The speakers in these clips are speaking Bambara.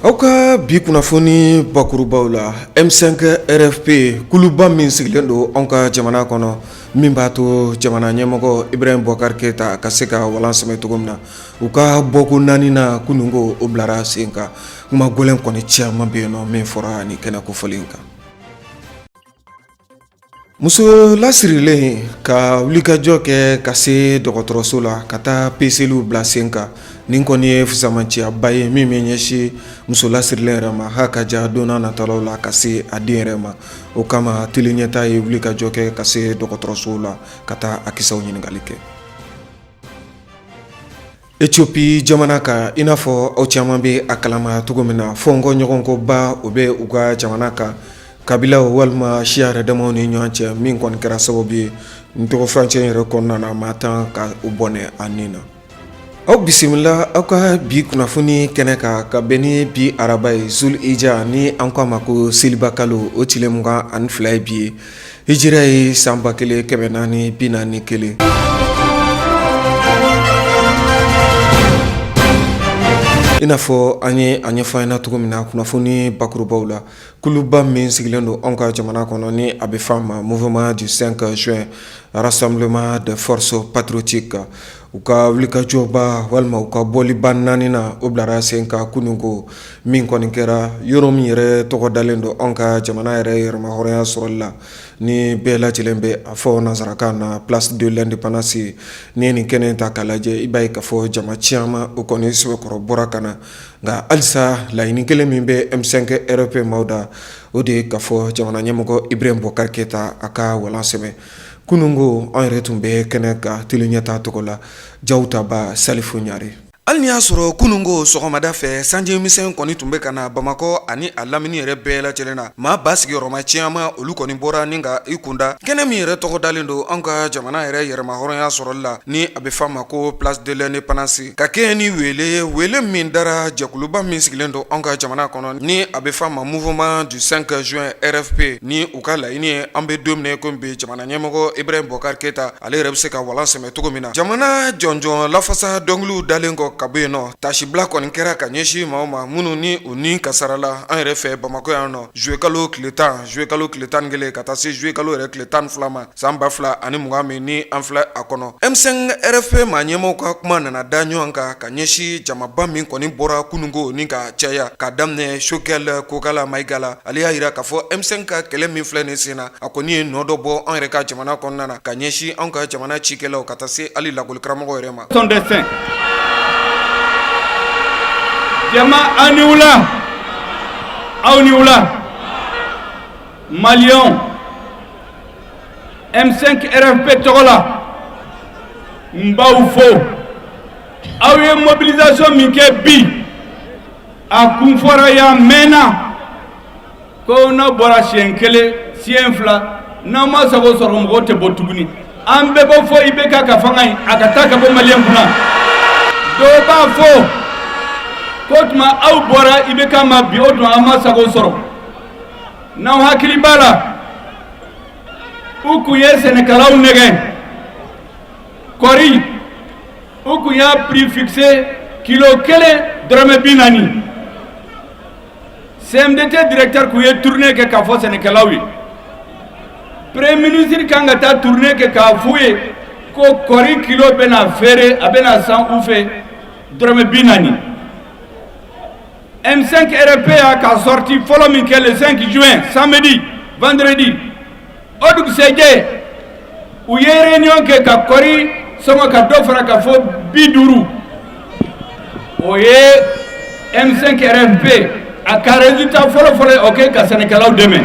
Aw ka bi kunnafoni bakurubaw la, M5 RFP kuluba min sigilen don anw ka jamana kɔnɔ, min b'a to jamana ɲɛmɔgɔ Ibrahim Boubacar Keita ka se ka walan sɛmɛ cogo min na, u ka bɔko naani na kununko o bilara sen kan. Kuma gɛlɛn kɔni caman bɛ yen nɔ min fɔra nin kɛnɛ kofɔlen kan. Muso lasirilen ka wulikajɔ kɛ ka se dɔgɔtɔrɔso la ka taa peseliw bila sen kan, nin kɔni ye fisamanciyaba ye min bɛ ɲɛsin muso lasirilen yɛrɛ ma, ha ka ja don nataw la ka se a den yɛrɛ ma. O kama Tele Ɲɛta ye wulikajɔ kɛ ka se dɔgɔtɔrɔso la ka taa a kisaw ɲininkali kɛ. Ethiopie jamana kan, i n'a fɔ aw caman bɛ a kalama cogo min na, fɔnkɔ ɲɔgɔnkɔba o bɛ u ka jamana kan, kabilaw walima siya yɛrɛ damaw ni ɲɔgɔn cɛ, min kɔni kɛra sababu ye nin tɔgɔ furancɛ yɛrɛ kɔnɔna na, maa 10 ka u bɔnɛ a ni na. Aw bisimila aw ka bi kunnafoni kɛnɛ kan ka bɛn ni bi araba ye, Zulhijja, ni an ko a ma ko seliba kalo, o tile 22 ye bi ye. Hijira ye san 1441. I n'a fɔ an ye a ɲɛfɔ an ɲɛna cogo min na kunnafoni bakurubaw la, kuluba min sigilen don anw ka jamana kɔnɔ, ni a bɛ fɔ a ma Mouvement du 5 juin, Rassemblement des forces patriotiques, u ka wulikajɔba walima u ka bɔliba naani na, o bilara sen kan kununko, min kɔni kɛra yɔrɔ min yɛrɛ tɔgɔ dalen don anw ka jamana yɛrɛ yɛrɛmahɔrɔnya sɔrɔli la, ni bɛɛ lajɛlen bɛ a fɔ nansarakan na Place de l'Indépendance. N'i ye nin kɛnɛ ta k'a lajɛ, i b'a ye k'a fɔ jama caman o kɔni sɛbɛkɔrɔ bɔra ka na. Nka halisa laɲini kelen min bɛ M5 RFP maaw da, o de ye k'a fɔ jamana ɲɛmɔgɔ Ibrahim Boubacar Keita a ka walan sɛmɛ. Kununko an yɛrɛ tun bɛ kɛnɛ kan Tele Ɲɛta tɔgɔ la, jaw taba Salifu Ɲare. Hali n'i y'a sɔrɔ kununko sɔgɔmada fɛ sanji misɛn kɔni tun bɛ ka na Bamakɔ ani a lamini yɛrɛ bɛɛ lajɛlen na, maa ba sigiyɔrɔma caman olu kɔni bɔra ni ka i kunda kɛnɛ min yɛrɛ tɔgɔ dalen don an ka jamana yɛrɛ yɛrɛmahɔrɔnya sɔrɔli la, ni a bɛ fɔ a ma ko Place de l'Indépendance, ka kɛɲɛ ni wele ye, wele min dara jɛkuluba min sigilen don an ka jamana kɔnɔ, ni a bɛ fɔ a ma Mouvement du 5 juin RFP, ni u ka laɲini ye an bɛ don min ko bi, jamana ɲɛmɔgɔ Ibrahim Boubacar Keita ale yɛrɛ bɛ se ka walan sɛmɛ cogo min na. Jamana jɔnjɔn lafasa dɔnkiliw dalen kɔ ka bɔ yen nɔ, tasibila kɔni kɛra ka ɲɛsin maaw ma minnu ni u ni kasarala an yɛrɛ fɛ Bamakɔ yan nɔ, juillet kalo tile 10, juillet kalo tile 11, ka taa se juillet kalo yɛrɛ tile 12 ma san 2020 min ni an filɛ a kɔnɔ. M5 RFP maa ɲɛmaaw ka kuma nana da ɲɔgɔn kan ka ɲɛsin jamaba min kɔni bɔra kununko ni ka caya ka daminɛ Choguel Kokalla Maïga la. Ale y'a jira k'a fɔ M5 ka kɛlɛ min filɛ nin sen na, a kɔni ye nɔ dɔ bɔ an yɛrɛ ka jamana kɔnɔna na ka ɲɛsin anw ka jamana cikɛlaw ka taa se hali lakɔlikaramɔgɔ yɛrɛ ma. Son destin. Jama, aw ni wula, aw ni wula, Maliyɛnw. M5 RFP tɔgɔ la, n b'aw fo. Aw ye mobilisation min kɛ bi, a kun fɔra yan mɛnna ko n'aw bɔra siɲɛ kelen, siɲɛ fila, n'aw ma sago sɔrɔ, mɔgɔw tɛ bɔ tuguni. An bɛɛ b'o fɔ IBK ka fanga ye, a ka taa ka bɔ Maliyɛn kunna. Dɔw b'a fɔ k'o tuma aw bɔra IBK ma bi, o tuma aw ma sago sɔrɔ. N'aw hakili b'a la, u kun ye sɛnɛkɛlaw nɛgɛ kɔri, u kun y'a prix fixé kilo kelen dɔrɔmɛ 40. CMDT directeur kun ye tournée kɛ k'a fɔ sɛnɛkɛlaw ye. Premier ministre kan ka taa tournée kɛ k'a f'u ye ko kɔri kilo bɛna feere, a bɛna san u fɛ dɔrɔmɛ 40. M5 RFP y'a ka sortie fɔlɔ min kɛ le 5 juin, samedi, vendredi, o dugusɛjɛ u ye réunion kɛ ka kɔri sɔngɔ ka dɔ fara ka fɔ 50. O ye M5 RFP a ka résultat fɔlɔ fɔlɔ o kɛ ka sɛnɛkɛlaw dɛmɛ.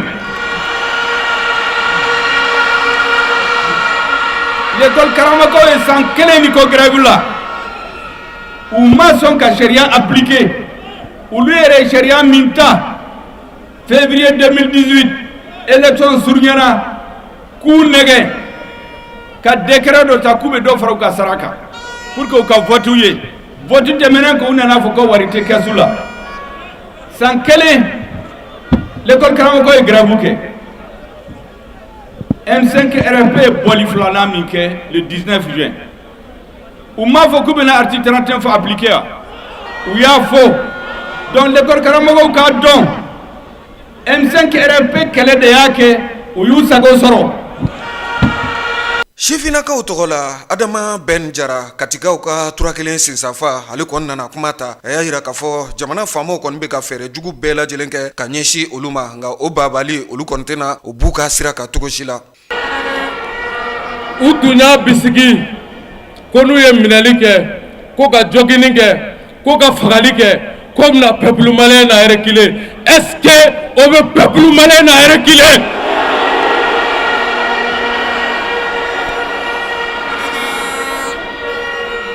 L'école karamɔgɔw ye san kelen ni kɔ grève la, u ma sɔn ka sariya appliquer. Olu yɛrɛ ye sariya min ta février 2018, élection surunyana, k'u nɛgɛ ka décret dɔ ta k'u bɛ dɔ fara u ka sara kan pour que u ka vote ye. Vote tɛmɛnen kɔ, u nana fɔ ko wari tɛ kɛsu la. San kelen l'école karamɔgɔ ye grève kɛ. M5 RFP ye bɔli filanan min kɛ le 19 juin, u m'a fɔ k'u bɛna article 31 fɔ appliquer wa? U y'a fɔ. dɔn, l'école karamɔgɔw k'a dɔn, M5 RFP kɛlɛ de y'a kɛ u y'u sago sɔrɔ. Sifinnakaw tɔgɔ la, Adama Ben Jara, Katikaw ka tura kelen sinsanfa, ale kɔni nana kuma ta. A y'a jira k'a fɔ jamana faamaw kɔni bɛ ka fɛɛrɛ jugu bɛɛ lajɛlen kɛ ka ɲɛsin olu ma, nka o babali olu kɔni tɛna o b'u ka sira kan cogo si la. U tun y'a bisigi ko n'u ye minɛli kɛ, ko ka jogini kɛ, ko ka fagali kɛ, ko bɛna peuple malien na reculer. Est-ce que o bɛ peuple malien na reculer?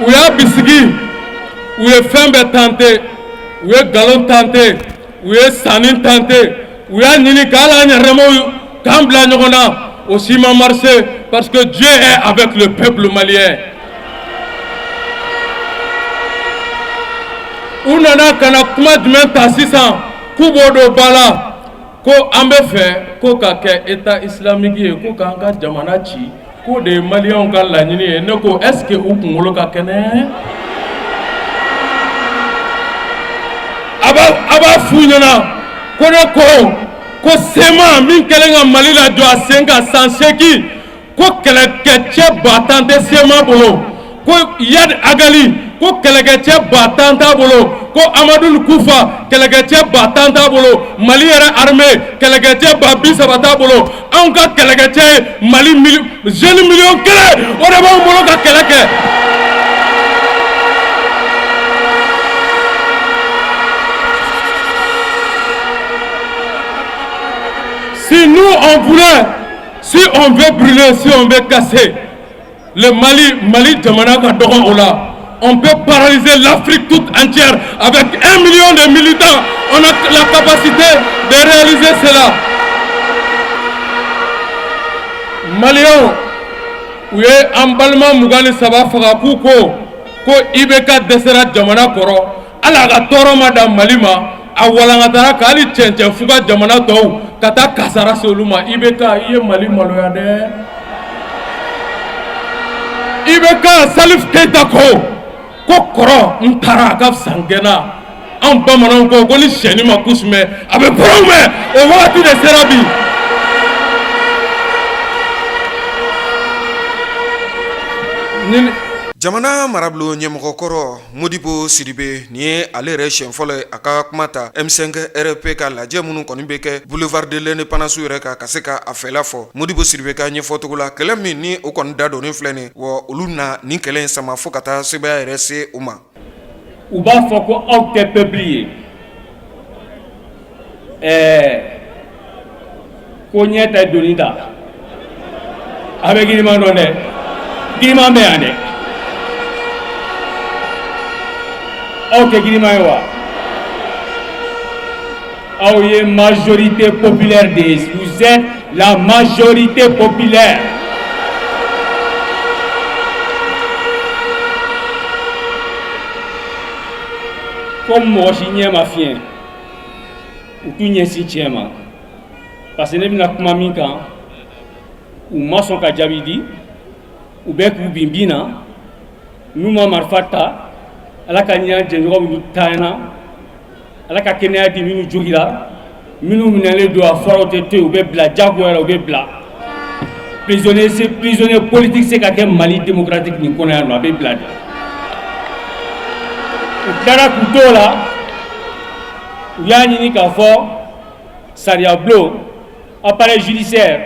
U y'a bisigi, u ye fɛn bɛɛ tenter, u ye nkalon tenter, u ye sanni tenter, u y'a ɲini k'ala yɛrɛmaw k'an bila ɲɔgɔn na, o si ma marché parce que Dieu est avec le peuple malien. U nana ka na kuma jumɛn ta sisan k'u b'o don ba la, ko an bɛ fɛ ko ka kɛ état islamique ye, ko k'an ka jamana ci, k'o de ye maliyɛnw ka laɲini ye. Ne ko, est ce que u kunkolo ka kɛnɛ? A b'a f'u ɲɛna ko ne ko ko CMA min kɛlen ka Mali lajɔ a sen kan san 8, ko kɛlɛkɛcɛ 10 000 tɛ CMA bolo, ko Iyad Ag Ghali, ko kɛlɛkɛcɛ 10 000 t'a bolo, ko Amadou Koufa, kɛlɛkɛcɛ 10 000 t'a bolo, Mali yɛrɛ armée, kɛlɛkɛcɛ 30 000 t'a bolo. Anw ka kɛlɛkɛcɛ ye Mali jeune 1 million, o de b'anw bolo ka kɛlɛ kɛ. Si nous on voulait, si on veut brûler, si on veut casser le Mali, Mali jamana ka dɔgɔ o la, on peut paralyser l'Afrique toute entière avec 1 million de militants. On a la capacité de réaliser cela. Maliens, u ye an balima 23 faga, k'u ko ko IBK dɛsɛra jamana kɔrɔ, hali a ka tɔɔrɔ ma dan Mali ma, a walankatara ka hali cɛncɛn fuga jamana tɔw ka taa kasara se olu ma. IBK, i ye Mali maloya dɛ. IBK, Salif Keita ko ko kɔrɔ n taara a ka fisa n gɛnna. Anw bamananw ko ko ni sɛni ma kusi mɛn, a bɛ pɔrɔn mɛn. O wagati de sera bi. Jamana marabolo ɲɛmɔgɔkɔrɔ Modibo Sidibe, nin ye ale yɛrɛ siɲɛ fɔlɔ ye a ka kuma ta M5 RFP ka lajɛ minnu kɔni bɛ kɛ boulevard de l'Indépendance yɛrɛ kan, ka se ka a fɛla fɔ. Modibo Sidibe ka ɲɛfɔcogo la, kɛlɛ min ni o kɔni da donnen filɛ nin wa, olu na nin kɛlɛ in sama fo ka taa sebaaya yɛrɛ se u ma. U b'a fɔ ko aw tɛ peuple ye, ɛɛ ko ɲɛ tɛ doni ta, a bɛ giriman dɔn dɛ, giriman bɛ yan dɛ. Aw tɛ giriman ye wa? Aw ye majorité populaire de ye, vous êtes la majorité populaire. Comme mɔgɔ si ɲɛ ma fiɲɛ, u t'u ɲɛsin tiɲɛ ma, parce que ne bɛna kuma min kan, u ma sɔn ka jaabi di. U bɛ k'u bin bin na, n'u ma marifa ta. Ala ka ɲɛ jɛɲɔgɔn minnu tanyana, Ala ka kɛnɛya di minnu jogira, minnu minɛlen don, a fɔra tɛ to yen, u bɛ bila jagoya la, u bɛ bila. Prisonnier, prisonnier politique se ka kɛ Mali démocratique nin kɔnɔ yan nɔ, a bɛ bila de. U tilara k'u to o la, u y'a ɲini k'a fɔ sariya bulon, appareil judiciaire,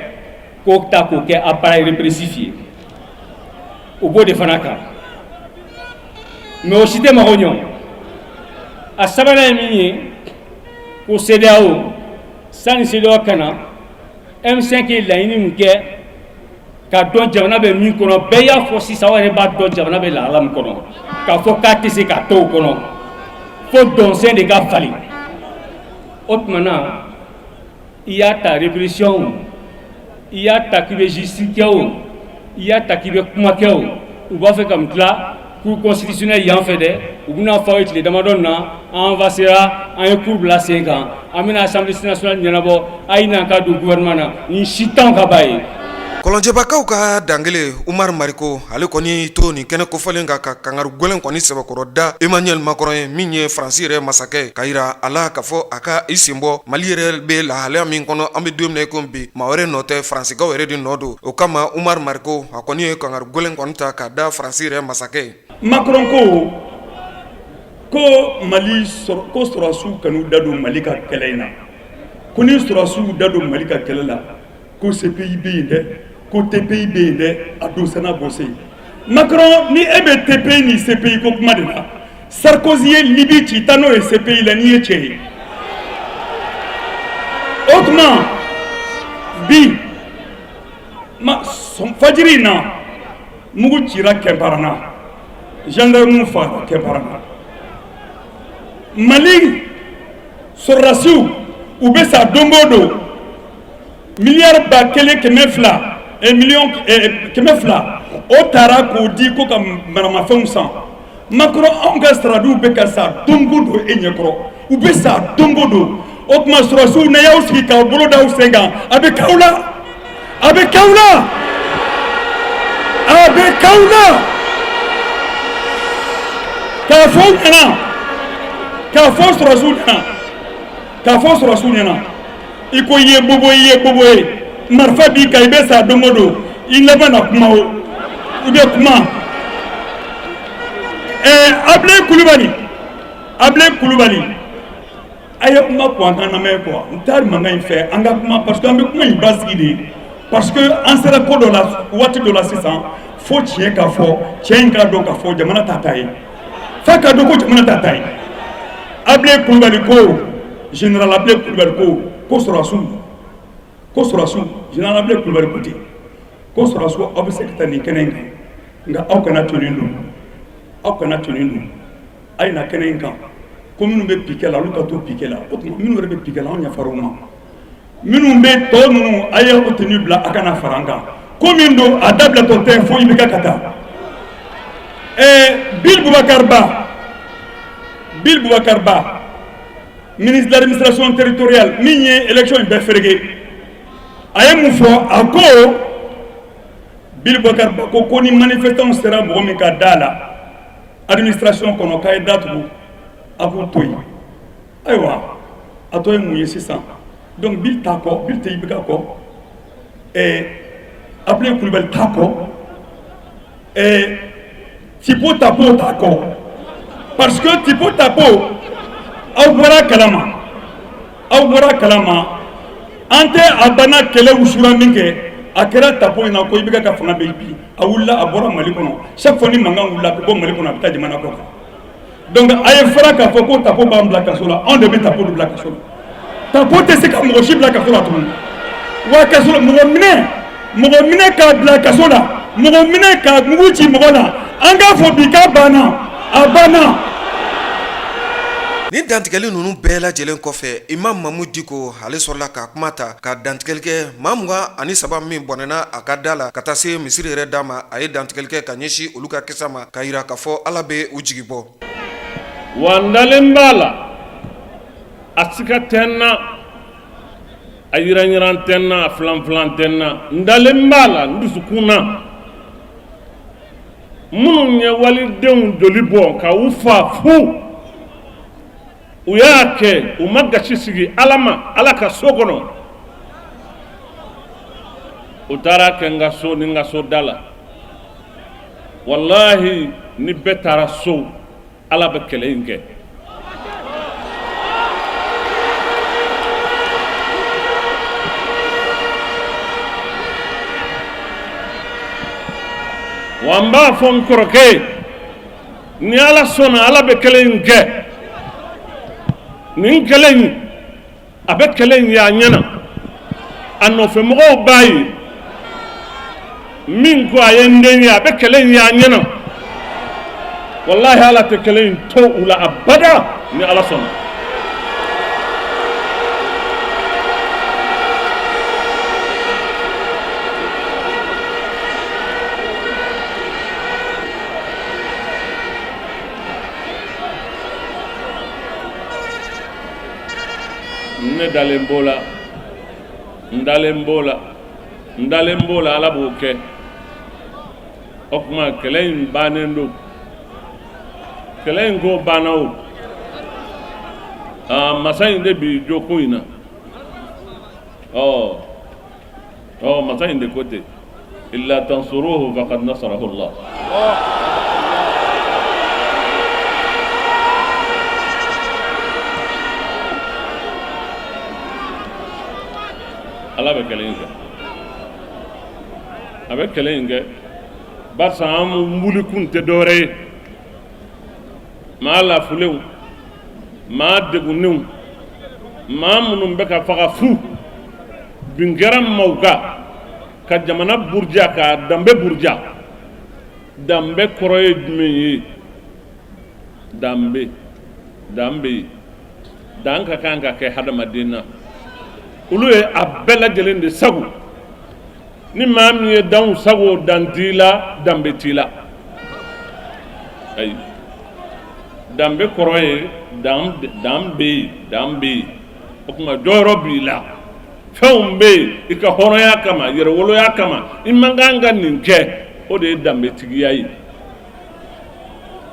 k'o ta k'o kɛ appareil répressif ye. U b'o de fana kan, mais o si tɛ mago ɲɛ. A sabanan ye min ye, ko CEDEAO, sani CEDEAO ka na, M5 ye laɲini min kɛ k'a dɔn jamana bɛ min kɔnɔ, bɛɛ y'a fɔ sisan, aw yɛrɛ b'a dɔn jamana bɛ lahala min kɔnɔ, k'a fɔ k'a tɛ se k'a to o kɔnɔ fo dɔnsɛn de ka falen. O tuma na, i y'a ta répression o, i y'a ta k'i bɛ justice kɛ o, i y'a ta k'i bɛ kuma kɛ o, u b'a fɛ ka mun tila cour constitutionnelle yan fɛ dɛ. U bɛna fɔ aw ye tile damadɔ na, an avancera, an ye cour bila sen kan, an bɛna Assemblée nationale ɲɛnabɔ, a ye na ka don gouvernement na. Nin si t'anw ka ba ye. Kɔlɔnjɛbakaw ka dankele Umaru Mariko, ale kɔni to nin kɛnɛ kofɔlen kan ka kangari gɛlɛn kɔni sɛbɛkɔrɔ da Emmanuel Macron ye, min ye Faransi yɛrɛ masakɛ, ka yira a la k'a fɔ a ka i sen bɔ Mali yɛrɛ bɛ lahalaya min kɔnɔ an bɛ don min na i ko bi, maa wɛrɛ nɔ tɛ, Faransikaw yɛrɛ de nɔ don. O kama Umaru Mariko, a kɔni ye kangari gɛlɛn kɔni ta ka da Faransi yɛrɛ masakɛ ye. Macron ko ko Mali ko sɔrɔdasiw kan'u da don Mali ka kɛlɛ in na, ko ni sɔrɔdasiw da don Mali ka kɛlɛ la, ko CPI bɛ yen dɛ, ko TPI bɛ yen dɛ, a don sana bɔse. Macron, ni e bɛ TPI ni CPI ko kuma de la, Sarkozy ye Libye ci, taa n'o ye CPI la n'i ye cɛ ye. O tuma bi ma fajiri in na, mugu cira Kɛnparana, gendarme fagara Kɛnparana. Mali sɔrɔdasiw, u bɛ sa don o don. Miliyari 1200, miliyɔn 200, o taara k'o di ko ka maramafɛnw san. Macron, anw ka sɔrɔdasiw bɛ ka sa don o don e ɲɛkɔrɔ, u bɛ sa don o don. O tuma sɔrɔdasiw, n'a y'aw sigi k'aw bolo d'aw sen kan, a bɛ k'aw la, a bɛ k'aw la, a bɛ k'aw la. K'a fɔ u ɲɛna, k'a fɔ sɔrɔdasiw ɲɛna, k'a fɔ sɔrɔdasiw ɲɛna, i ko i ye bobo, i ye bobo ye, marifa b'i kan, i bɛ sa don o don, i laban na kuma o, i bɛ kuma. Ablaye Kulubali, Ablaye Kulubali, a ye kuma ko an ka lamɛn quoi. N t'a mankan in fɛ, an ka kuma, parce que an bɛ kuma in basigi de, parce que an sera ko dɔ la waati dɔ la sisan, fo tiɲɛ ka fɔ, cɛ in k'a dɔn k'a fɔ jamana t'a ta ye, f'a k'a dɔn ko jamana t'a ta ye. Ablaye Kulubali ko, général Ablaye Kulubali ko ko sɔrɔdasiw, ko sɔrɔdasiw, général Ablaye Kulubali ko ten ko sɔrɔdasiw, aw bɛ se ka taa nin kɛnɛ in kan, nka aw kana tenue don, aw kana tenue don, a ye na kɛnɛ in kan. Ko minnu bɛ piquet la, olu ka to piquet la. O tuma minnu yɛrɛ bɛ piquet la, anw yafara u ma. Minnu bɛ tɔ ninnu, a ye o tenue bila, a kana fara an kan. Ko min don, a dabilatɔ tɛ fo IBK ka taa. Bill Boubacar Ba, Bill Boubacar Ba, ministre de l'administration territoriale, min ye élection in bɛɛ fereke, a ye mun fɔ? A ko, Bill Boubacar Ba ko ko ni manifestant sera mɔgɔ min ka da la administration kɔnɔ, k'a ye datugu, a k'u to yen. Ayiwa, a tɔ ye mun ye sisan? Donc Bill t'a kɔ, Bill tɛ IBK kɔ, Ablaye Kulubali t'a kɔ, Tipo Tapo t'a kɔ, parce que Tipo Tapo, aw bɔra kalama, aw bɔra kalama, an tɛ a banna kɛlɛ wusura min kɛ, a kɛra Tapo in na ko IBK ka fanga bɛ bi, a wulila, a bɔra Mali kɔnɔ. Chaque fois ni mankan wulila, a bɛ bɔ Mali kɔnɔ, a bɛ taa jamana kɔ kan. Donc a ye fara k'a fɔ ko Tapo b'an bila kaso la, anw de bɛ Tapo bila kaso la. Tapo tɛ se ka mɔgɔ si bila kaso la tuguni. Wa kaso la, mɔgɔ minɛ, mɔgɔ minɛ k'a bila kaso la, mɔgɔ minɛ ka mugu ci mɔgɔ la, an k'a fɔ bi k'a banna, a banna. Nin dantigɛli ninnu bɛɛ lajɛlen kɔfɛ, Imam Mamu Diko, ale sɔrɔla ka kuma ta ka dantigɛli kɛ maa 23 min bɔnɛna a ka da la ka taa se misiri yɛrɛ da ma. A ye dantigɛli kɛ ka ɲɛsin olu ka kisa ma, ka yira k'a fɔ Ala bɛ u jigi bɔ. Wa n dalen b'a la, a siga tɛ n na, a yiranyiran tɛ n na, a filanfilan tɛ n na, n dalen b'a la n dusukun na, minnu ye walidenw joli bɔ ka u fa fu, u y'a kɛ, u ma gasi sigi Ala ma, Ala ka so kɔnɔ. U taara kɛ n ka so ni n ka so da la. Walahi, ni bɛɛ taara so, Ala bɛ kɛlɛ in kɛ. Wa n b'a fɔ n kɔrɔkɛ ye, ni Ala sɔnna, Ala bɛ kɛlɛ in kɛ. Nin kɛlɛ in, a bɛ kɛlɛ in ye a ɲɛna, a nɔfɛmɔgɔw b'a ye. Min ko a ye n den ye, a bɛ kɛlɛ in ye a ɲɛna. Walahi, Ala tɛ kɛlɛ in to u la abada, ni Ala sɔnna. Ne dalen b'o la, n dalen b'o la. N dalen b'o la, Ala b'o kɛ. O tuma kɛlɛ in bannen don, kɛlɛ in ko banna. O aa, masa in de b'i jɔ ko in na. Ɔ ɔ, masa in de ko ten: illa tansuruhu faqad nasarahu Allah. Ala bɛ kɛlɛ in kɛ, a bɛ kɛlɛ in kɛ, barisa an wulikun tɛ dɔwɛrɛ ye. Maa lafulenw, maa degunnenw, maa minnu bɛ ka faga fu, bin kɛra maaw kan ka jamana buruja, k'a danbe buruja. Danbe kɔrɔ ye jumɛn ye? Danbe, danbe ye dan ka kan ka kɛ hadamaden na. Olu ye a bɛɛ lajɛlen de sago. Ni maa min ye danw sago, dan t'i la, danbe t'i la. Ayi, danbe kɔrɔ ye dan, dan bɛ yen, dan bɛ yen. O tuma jɔyɔrɔ b'i la, fɛnw bɛ yen i ka hɔrɔnya kama, yɛrɛwoloya kama, i man kan ka nin kɛ. O de ye danbetigiya ye.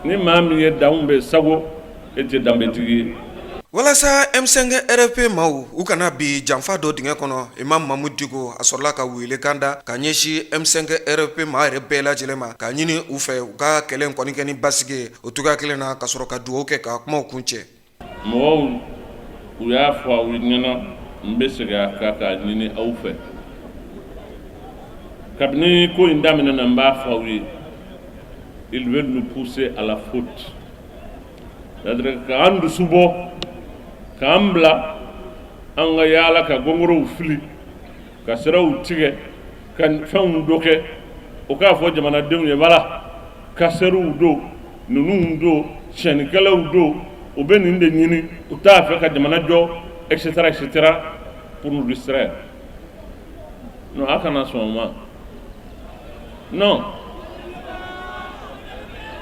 Ni maa min ye danw bɛɛ sago, e tɛ danbetigi ye. Walasa M5 RFP maaw u kana bin janfa dɔ dingɛ kɔnɔ, Imam Mahmoud Dicko a sɔrɔla ka welekan da ka ɲɛsin M5 RFP maa yɛrɛ bɛɛ lajɛlen ma, k'a ɲini u fɛ u ka kɛlɛ kɔni kɛ ni basigi ye. O cogoya kelen na, ka sɔrɔ ka dugawu kɛ ka kumaw kuncɛ. Mɔgɔw, u y'a fɔ aw ɲɛna, n bɛ segin a kan k'a ɲini aw fɛ. Kabini ko in daminɛ na, n b'a fɔ aw ye, ils veulent nous pousser à la faute, c'est-à-dire k'an dusu bɔ, k'an bila an ka yaala ka gɔngɔrɔw fili, ka siraw tigɛ, ka fɛnw dɔ kɛ. O k'a fɔ jamanadenw ye, voilà, casseurw don, ninnu don, tiɲɛnikɛlaw don, u bɛ nin de ɲini, u t'a fɛ ka jamana jɔ, et cetera, et cetera, pour nous distraire. Non, a kana sɔn o ma. Non,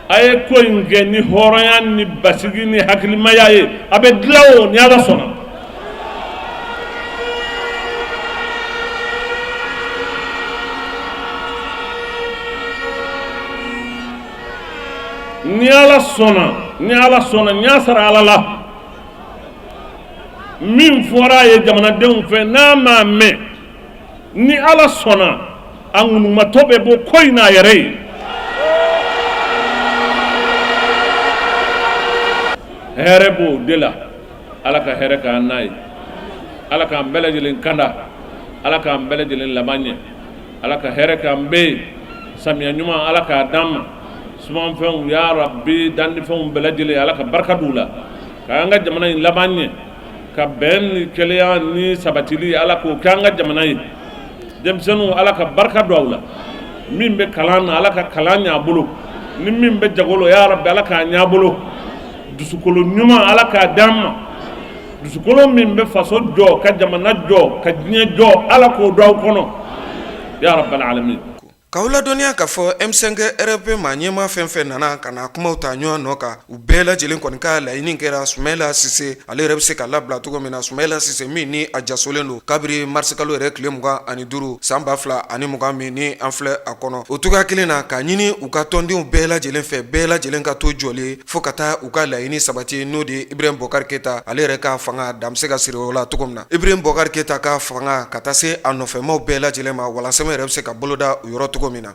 a ye ko in kɛ ni hɔrɔnya ni basigi ni hakilimaya ye. A bɛ dilan o, ni Ala sɔnna. Ni Ala sɔnna, ni Ala sɔnna, n y'a sara Ala la. Min fɔra a ye jamanadenw fɛ, n'a m'a mɛn, ni Ala sɔnna, a ŋunumatɔ bɛ bɔ ko in n'a yɛrɛ ye. Hɛrɛ b'o de la. Ala ka hɛrɛ k'an n'a ye. Ala k'an bɛɛ lajɛlen kanda. Ala k'an bɛɛ lajɛlen laban ɲɛ. Ala ka hɛrɛ k'an bɛɛ ye. Samiya ɲuman, Ala k'a d'an ma. Sumanfɛnw, ya Rabbi, dannifɛnw bɛɛ lajɛlen, Ala ka barika d'u la, k'an ka jamana in laban ɲɛ, ka bɛn ni kelenya ni sabatili, Ala k'o kɛ an ka jamana ye. Denmisɛnninw, Ala ka barika don aw la. Min bɛ kalan na, Ala ka kalan ɲɛ a bolo. Ni min bɛ jago la, ya Rabbi, Ala k'a ɲɛ a bolo. Dusukolo ɲuman, Ala k'a d'an ma. Dusukolo min bɛ faso jɔ, ka jamana jɔ, ka diɲɛ jɔ, Ala k'o don aw kɔnɔ, ya rabbal alamin. K'aw ladɔnniya k'a fɔ M5 RFP maa ɲɛmaa fɛn fɛn nana ka na kumaw ta ɲɔgɔn nɔ kan, u bɛɛ lajɛlen kɔni ka laɲini kɛra Sumayila Sise ale yɛrɛ bɛ se ka labila cogo min na. Sumayila Sise min ni a jasolen don kabiri marisikalo yɛrɛ tile 25 san 2020 min ni an filɛ a kɔnɔ, o cogoya kelen na, k'a ɲini u ka tɔndenw bɛɛ lajɛlen fɛ, bɛɛ lajɛlen ka to jɔlen fo ka taa u ka laɲini sabati, n'o de ye Ibrahim Bɔkari Keyita ale yɛrɛ ka fanga dan bɛ se ka siri o la cogo min na. Ibrahim Bɔkari Keyita ka fanga ka taa se a nɔfɛmaw bɛɛ lajɛlen ma, walansɛmɛ yɛrɛ bɛ se ka boloda u yɔrɔ cogo min na.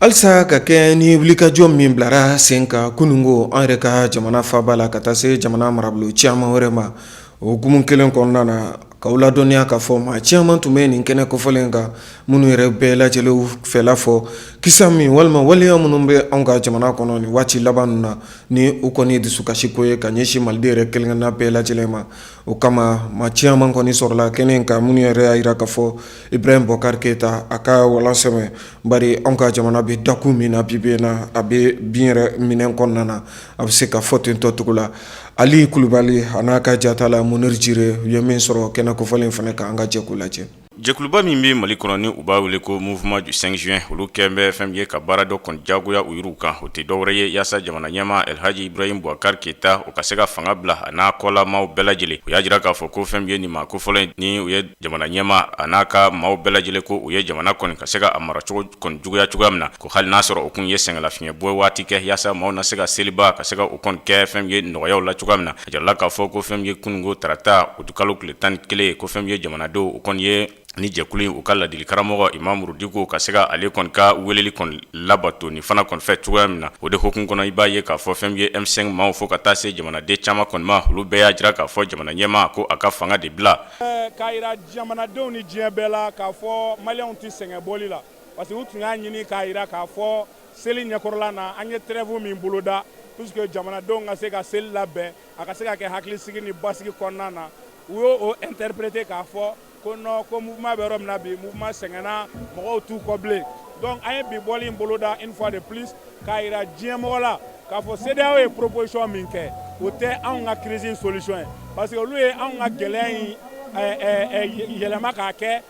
Halisa ka kɛ ni wulikajɔ min bilara sen kan kununko an yɛrɛ ka jamana faaba la, ka taa se jamana marabolo caman wɛrɛ ma, o hukumu kelen kɔnɔna na, k'aw ladɔnniya k'a fɔ maa caman tun bɛ nin kɛnɛ kofɔlen kan, minnu yɛrɛ bɛɛ lajɛlen fɛla fɔ kisa min walima waleya minnu bɛ anw ka jamana kɔnɔ nin waati laban ninnu na, ni u kɔni ye dusukasiko ye ka ɲɛsin maliden yɛrɛ kelenkelenna bɛɛ lajɛlen ma. O kama, maa caman kɔni sɔrɔla kɛnɛ in kan, minnu yɛrɛ y'a jira k'a fɔ Ibrahim Bɔkari Keyita a ka walan sɛmɛ, bari anw ka jamana bɛ dakun min na bi bi in na, a bɛ bin yɛrɛ minɛn kɔnɔna na, a bɛ se ka fɔ ten tɔ cogo la. Ali Kulubali a n'a ka jatala Munir Jire, u ye min sɔrɔ kɛnɛ kofɔlen fana kan, an ka jɛ k'u lajɛ. Jɛkuluba min bɛ Mali kɔnɔ, ni u b'a wele ko Mouvement du 5 juin, olu kɛlen bɛ fɛn min ye ka baara dɔ kɔni jagoya u yɛrɛw kan, o tɛ dɔwɛrɛ ye yaasa jamana ɲɛmaa Elhaji Ibrahim Boubacar Keita, o ka se ka fanga bila, a n'a kɔlamaw bɛɛ lajɛlen. U y'a jira k'a fɔ ko fɛn min ye nin maa kofɔlɔ in, ni u ye jamana ɲɛmaa a n'a ka maaw bɛɛ lajɛlen, ko u ye jamana kɔni ka se ka a maracogo kɔni juguya cogoya min na, ko hali n'a sɔrɔ o kun ye sɛgɛnlafiɲɛ bɔ waati kɛ yaasa maaw na se ka seliba ka se ka o kɔni kɛ fɛn min ye nɔgɔyaw la cogoya min na. A jirala k'a fɔ ko fɛn min ye kununko tarata utikalo tile 11, ko fɛn min ye jamanadenw, o kɔni ye ni jɛkulu in u ka ladili karamɔgɔ Imamu Diko ka se ka ale kɔni ka weleli kɔni labato nin fana kɔni fɛ cogoya min na. O de hukumu kɔnɔ, i b'a ye k'a fɔ fɛn min ye M5 maaw, fo ka taa se jamanaden caman kɔni ma, olu bɛɛ y'a jira k'a fɔ jamana ɲɛmaa ko a ka fanga de bila. K'a jira jamanadenw ni diɲɛ bɛɛ la k'a fɔ Maliyɛnw tɛ sɛgɛn bɔli la, parce que u tun y'a ɲini k'a jira k'a fɔ seli ɲɛkɔrɔla na, an ye trêve min boloda pour que jamanadenw ka se ka seli labɛn, a ka se ka kɛ hakilisigi ni basigi kɔnɔna na. U y'o interpréter k'a fɔ ko non, ko mouvement bɛ yɔrɔ min na bi, mouvement sɛgɛnna, mɔgɔw t'u kɔ bilen. Donc an ye bi bɔli in boloda une fois de plus k'a jira diɲɛmɔgɔ la k'a fɔ CEDEAO ye proposition min kɛ, o tɛ anw ka crise solution ye, parce que olu ye anw ka gɛlɛya in yɛlɛma k'a kɛ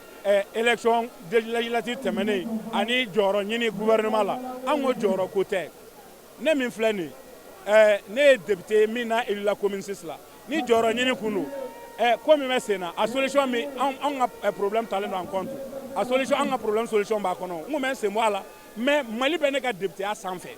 élection législative tɛmɛnen ani jɔyɔrɔ ɲini gouvernement la. Anw ko jɔyɔrɔ ko tɛ. Ne min filɛ nin, ne ye député min n'a élu la commune 6 la, ni jɔyɔrɔ ɲini kun don, ko min bɛ sen na, a solution min, anw ka problème talen don en compte, a solution, an ka problème solution b'a kɔnɔ, n kun bɛ n sen bɔ a la. Mais Mali bɛ ne ka députéya sanfɛ,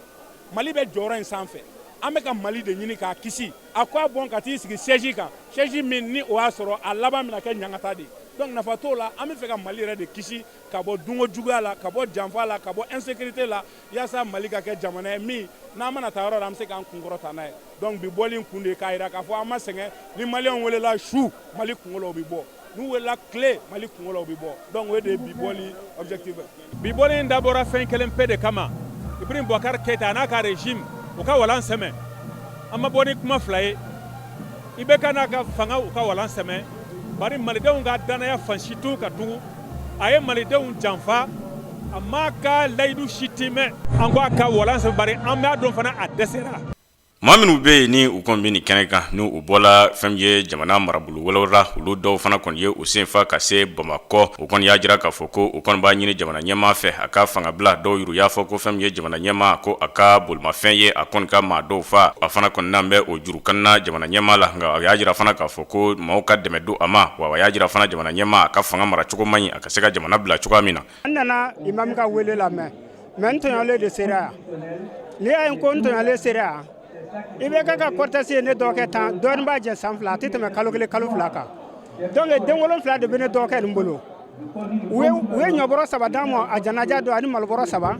Mali bɛ jɔyɔrɔ in sanfɛ. An bɛ ka Mali de ɲini k'a kisi. A ko a bɔn ka t'i sigi siège kan, siège min ni o y'a sɔrɔ a laban bɛna kɛ ɲangata de ye, donc nafa t'o la. An bɛ fɛ ka Mali yɛrɛ de kisi ka bɔ dunko juguya la, ka bɔ janfa la, ka bɔ insécurité la, yaasa Mali ka kɛ jamana ye min n'an mana taa yɔrɔ la, an bɛ se k'an kunkɔrɔta n'a ye. Donc bi bɔli in kun de ye k'a jira k'a fɔ an ma sɛgɛn. Ni Maliyɛnw welela su Mali kungo la, u bɛ bɔ. N'u welela tile Mali kungo la, u bɛ bɔ. Donc o de ye bi bɔli objectif ye. Bi bɔli in dabɔra fɛn kelen pe de kama: Ibrahim Boubacar Keita a n'a ka régime, u ka walan sɛmɛ. An ma bɔ ni kuma fila ye. IBK n'a ka fanga, u ka walan sɛmɛ, bari malidenw ka danaya fan si t'u ka tugun. A ye malidenw janfa, a m'a ka layidu si timɛ. An ko a ka walan sɛmɛ, bari an b'a dɔn fana a dɛsɛra. Maa minnu bɛ yen ni u kɔni bɛ nin kɛnɛ kan, ni u bɔla fɛn min ye jamana marabolo wɛrɛw la, olu dɔw fana kɔni ye u senfa ka se Bamakɔ. U kɔni y'a jira k'a fɔ ko u kɔni b'a ɲini jamana ɲɛmaa fɛ a ka fanga bila. Dɔw yɛrɛ y'a fɔ ko fɛn min ye jamana ɲɛmaa, ko a ka bolimafɛn ye a kɔni ka maa dɔw fa, a fana kɔni n'an bɛ o juru kanna jamana ɲɛmaa la. Nka a y'a jira fana k'a fɔ ko maaw ka dɛmɛ don a ma, wa a y'a jira fana jamana ɲɛmaa a ka fanga maracogo man ɲi, a ka se ka jamana bila cogoya min na. N nana imam ka wele lamɛn, mais n tɔɲɔlen de sera yan. N'i y'a ye ko n tɔɲɔlen sera yan, IBK ka cortège ye ne dɔgɔkɛ tan dɔɔnin b'a jɛ san 2, a tɛ tɛmɛ kalo 1 kalo 2 kan. Donc den 7 de bɛ ne dɔgɔkɛ nin bolo. U ye ɲɔbɔrɔ 3 d'an ma a janaja don, ani malobɔrɔ 3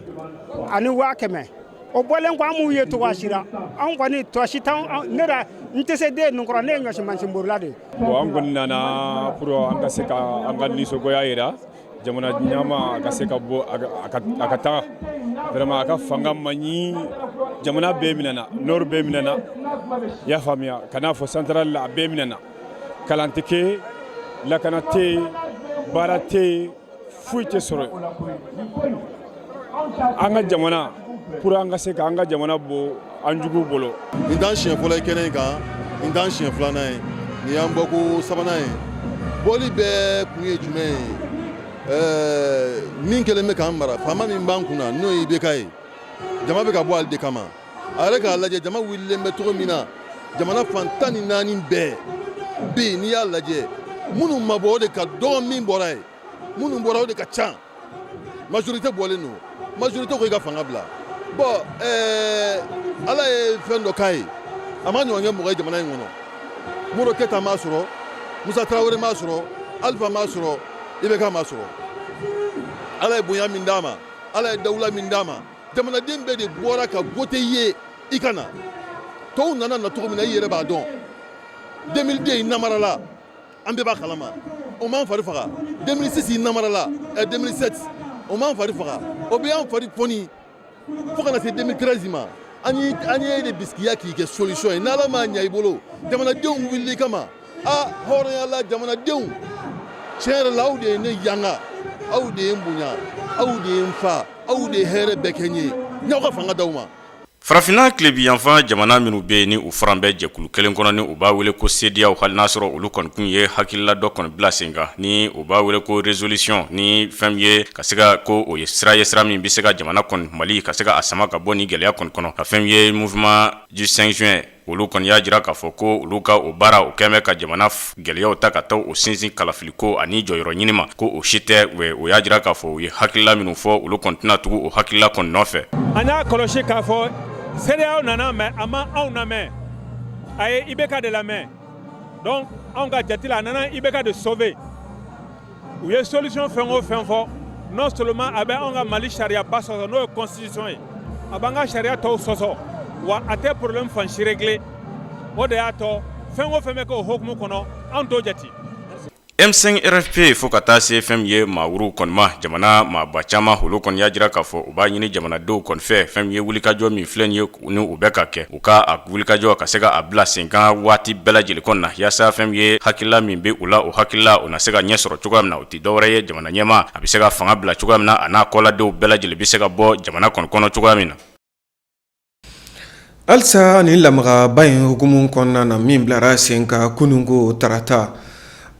ani 100 000. O bɔlen kɔ, an m'u ye cogoya si la. Anw kɔni tɔ si t'anw ne la. N tɛ se den ninnu kɔrɔ. Ne ye ɲɔsi mansinborila de ye. Bon, an kɔni nana pour an ka se ka an ka nisɔngoya jira jamana ɲɛmaa, a ka se ka bɔ, a ka taga. Vraiment, a ka fanga man ɲi. Jamana bɛɛ minɛna, nord bɛɛ minɛna, i y'a faamuya, ka n'a fɔ central la, a bɛɛ minɛna. Kalan tɛ kɛ, lakana tɛ yen, baara tɛ yen, foyi tɛ sɔrɔ an ka jamana. Pour an ka se ka an ka jamana bɔ an juguw bolo. Nin t'an siɲɛ fɔlɔ ye kɛnɛ in kan, nin t'an siɲɛ filanan ye, nin y'an bɔko sabanan ye. Bɔli bɛɛ kun ye jumɛn ye? Min kɛlen bɛ k'an mara, faama min b'an kunna, n'o ye IBK ye, jama bɛ ka bɔ ale de kama. A yɛrɛ k'a lajɛ, jama wulilen bɛ cogo min na jamana fan 14 bɛɛ bi. N'i y'a lajɛ, minnu ma bɔ, o de ka dɔgɔ. Min bɔra ye, minnu bɔra, o de ka ca. Majorité bɔlen don, majorité ko i ka fanga bila. Bon, ala ye fɛn dɔ k'a ye, a ma ɲɔgɔn kɛ mɔgɔ ye jamana in kɔnɔ. Modibo Keyita m'a sɔrɔ, Musa Tarawele m'a sɔrɔ, Alifa m'a sɔrɔ, IBK m'a sɔrɔ. Ala ye bonya min d'a ma, Ala ye dawula min d'a ma, jamanaden bɛɛ de bɔra ka vote ye i ka na. Tɔw nana na cogo min na, i yɛrɛ b'a dɔn. 2002, i namarala, an bɛɛ b'a kalama, o m'an fari faga. 2006, i namarala, 2007, o m'an fari faga. O bɛ y'an fari pɔni fo ka na se 2013 ma. An ye de bisikiya k'i kɛ solution ye. N'Ala m'a ɲɛ i bolo, jamanadenw wulili kama, a hɔrɔnya la, jamanadenw, tiɲɛ yɛrɛ la, aw de ye ne yanga, aw de ye n bonya, aw de ye n fa, aw de ye hɛrɛ bɛɛ kɛ n ye. N y'aw ka fanga d'aw ma. Farafinna tilebinyanfan jamana minnu bɛ yen ni u faran bɛ jɛkulu kelen kɔnɔ ni u b'a wele ko CEDEAO, hali n'a sɔrɔ olu kɔni kun ye hakilila dɔ kɔni bila sen kan ni u b'a wele ko résolution, ni fɛn min ye ka se ka ko o ye sira ye, sira min bɛ se ka jamana kɔni Mali ka se ka a sama ka bɔ ni gɛlɛya kɔni kɔnɔ, ka fɛn min ye mouvement du 5 juin, olu kɔni y'a jira k'a fɔ ko olu ka o baara o kɛlen bɛ ka jamana gɛlɛyaw ta ka taa o sinsin kalafiliko ani jɔyɔrɔ ɲini ma, ko o si tɛ. O y'a jira k'a fɔ u ye hakilila minnu fɔ, olu kɔni tɛna tugu o hakilila kɔni nɔfɛ. An y'a kɔlɔsi k'a fɔ CEDEAO nana, mais a ma anw lamɛn, a ye IBK de lamɛn. Donc anw ka jate la, a nana IBK de sauver. U ye solution fɛn o fɛn fɔ, non seulement a bɛ anw ka Mali sariyaba sɔsɔ, n'o ye constitution ye, a b'an ka sariya tɔw sɔsɔ, wa a tɛ problème fan si régler. O de y'a tɔ fɛn o fɛn bɛ kɛ o hukumu kɔnɔ, anw t'o jate. M5 RFP fo ka taa se fɛn min ye maa wɛrɛw kɔni ma, jamana maaba caman, olu kɔni y'a jira k'a fɔ u b'a ɲini jamanadenw kɔni fɛ, fɛn min ye wulikajɔ min filɛ nin ye ni u bɛ ka kɛ, u ka a wulikajɔ ka se ka a bila sen kan waati bɛɛ lajɛlen kɔnɔna na, yaasa fɛn min ye hakilila min bɛ u la, o hakilila o na se ka ɲɛ sɔrɔ cogoya min na. O tɛ dɔwɛrɛ ye, jamana ɲɛmaa a bɛ se ka fanga bila cogoya min na, a n'a kɔladenw bɛɛ lajɛlen bɛ se ka bɔ jamana kɔni kɔnɔ cogoya min na. Halisa ni lamagaba in hukumu kɔnɔna na min bilara sen kan kununko tarata,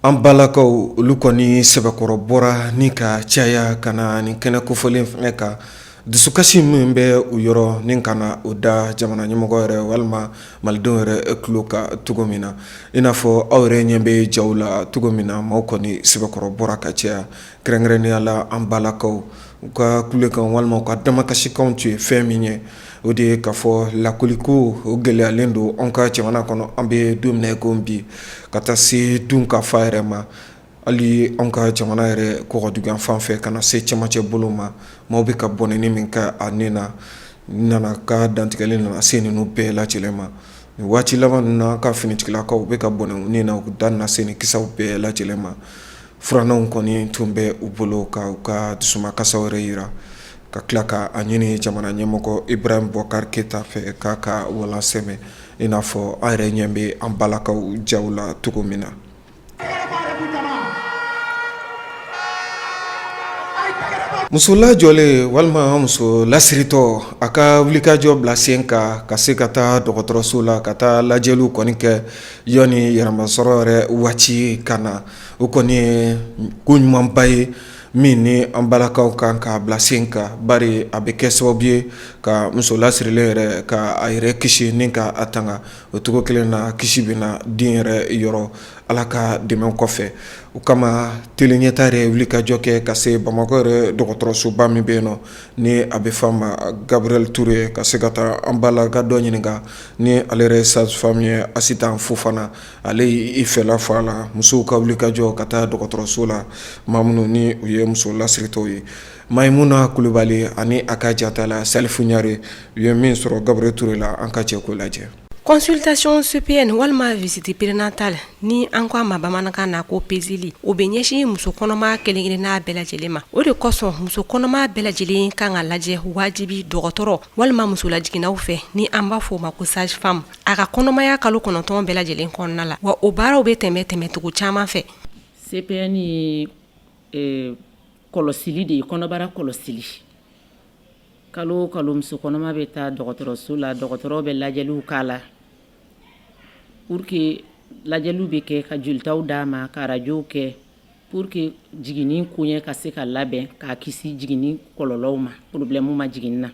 an balakaw olu kɔni sɛbɛkɔrɔ bɔra ni ka caya ka na nin kɛnɛ kofɔlen fɛnɛ kan, dusukasi min bɛ u yɔrɔ ni ka na o da jamana ɲɛmɔgɔ yɛrɛ walima malidenw yɛrɛ tulo kan cogo min na. I n'a fɔ aw yɛrɛ ɲɛ bɛ jaw la cogo min na, maaw kɔni sɛbɛkɔrɔ bɔra ka caya, kɛrɛnkɛrɛnnenya la an balakaw. U ka kulekan walima u ka damakasikanw tun ye fɛn min ye, o de ye k'a fɔ lakoliko o gɛlɛyalen don an ka jamana kɔnɔ an bɛ don min na i ko bi, ka taa se dunkafa yɛrɛ ma. Hali an ka jamana yɛrɛ kɔgɔdugu fan fɛ ka na se cɛmancɛ bolo ma, maaw bɛ ka bɔnɛni min kɛ a ni na nana ka dantigɛli nana se ninnu bɛɛ lajɛlen ma. Nin waati laban ninnu na, an ka finitigilakaw bɛ ka bɔnɛ u ni na, u da nana se nin kisaw bɛɛ lajɛlen ma. Furannanw kɔni tun bɛ u bolo ka u ka dusumakasi yɛrɛ jira, ka tila ka a ɲini jamana ɲɛmɔgɔ Ibrahim Boubacar Keita fɛ k'a ka walan sɛmɛ, i n'a fɔ an yɛrɛ ɲɛ bɛ an balakaw jaw la cogo min na. Muso lajɔlen walima muso lasiritɔ, a ka wulikajɔ bila sen kan ka se ka taa dɔgɔtɔrɔso la ka taa lajɛliw kɔni kɛ yanni yɛrɛmasɔrɔ yɛrɛ waati ka na, o kɔni ye ko ɲumanba ye min ni an balakaw kan k'a bila sen kan, bari a bɛ kɛ sababu ye ka muso lasirilen yɛrɛ ka a yɛrɛ kisi ni ka a tanga. O cogo kelen na, kisi bɛ na den yɛrɛ yɔrɔ Ala ka dɛmɛ kɔfɛ. O kama Tele Ɲɛta yɛrɛ wulikajɔ kɛ ka se Bamakɔ yɛrɛ dɔgɔtɔrɔsoba min bɛ yen nɔ ni a bɛ f'a ma Gabriel Touré, ka se ka taa an balaka dɔ ɲininka ni ale yɛrɛ sage-femme ye, Asitan Fofana. Ale y'i fɛla fɔ a la, musow ka wulikajɔ ka taa dɔgɔtɔrɔso la, maa minnu ni u ye muso lasiritɔw ye. Mayimuna Kulubali ani a ka jatala Salifu Ɲare, u ye min sɔrɔ Gabriel Touré la, an ka jɛ k'o lajɛ. Consultation CPN walima visite prénatale, ni an ko a ma bamanankan na ko peseli, o bɛ ɲɛsin muso kɔnɔma kelen-kelenna bɛɛ lajɛlen ma. O de kosɔn muso kɔnɔma bɛɛ lajɛlen kan ka lajɛ wajibi dɔgɔtɔrɔ walima muso lajiginnaw fɛ, ni an b'a fɔ o ma ko sage femme, a ka kɔnɔmaya kalo 9 bɛɛ lajɛlen kɔnɔna la. Wa o baaraw bɛ tɛmɛ tɛmɛcogo caman fɛ. CPN ye kɔlɔsili de ye, kɔnɔbara kɔlɔsili. Kalo o kalo muso kɔnɔma bɛ taa dɔgɔtɔrɔso la, dɔgɔtɔrɔ bɛ lajɛliw k'a la pour que lajɛliw bɛ kɛ ka jolitaw d'a ma, ka arajow kɛ pour que jiginni koɲɛ ka se ka labɛn, k'a kisi jiginni kɔlɔlɔw ma, problème ma jiginni na.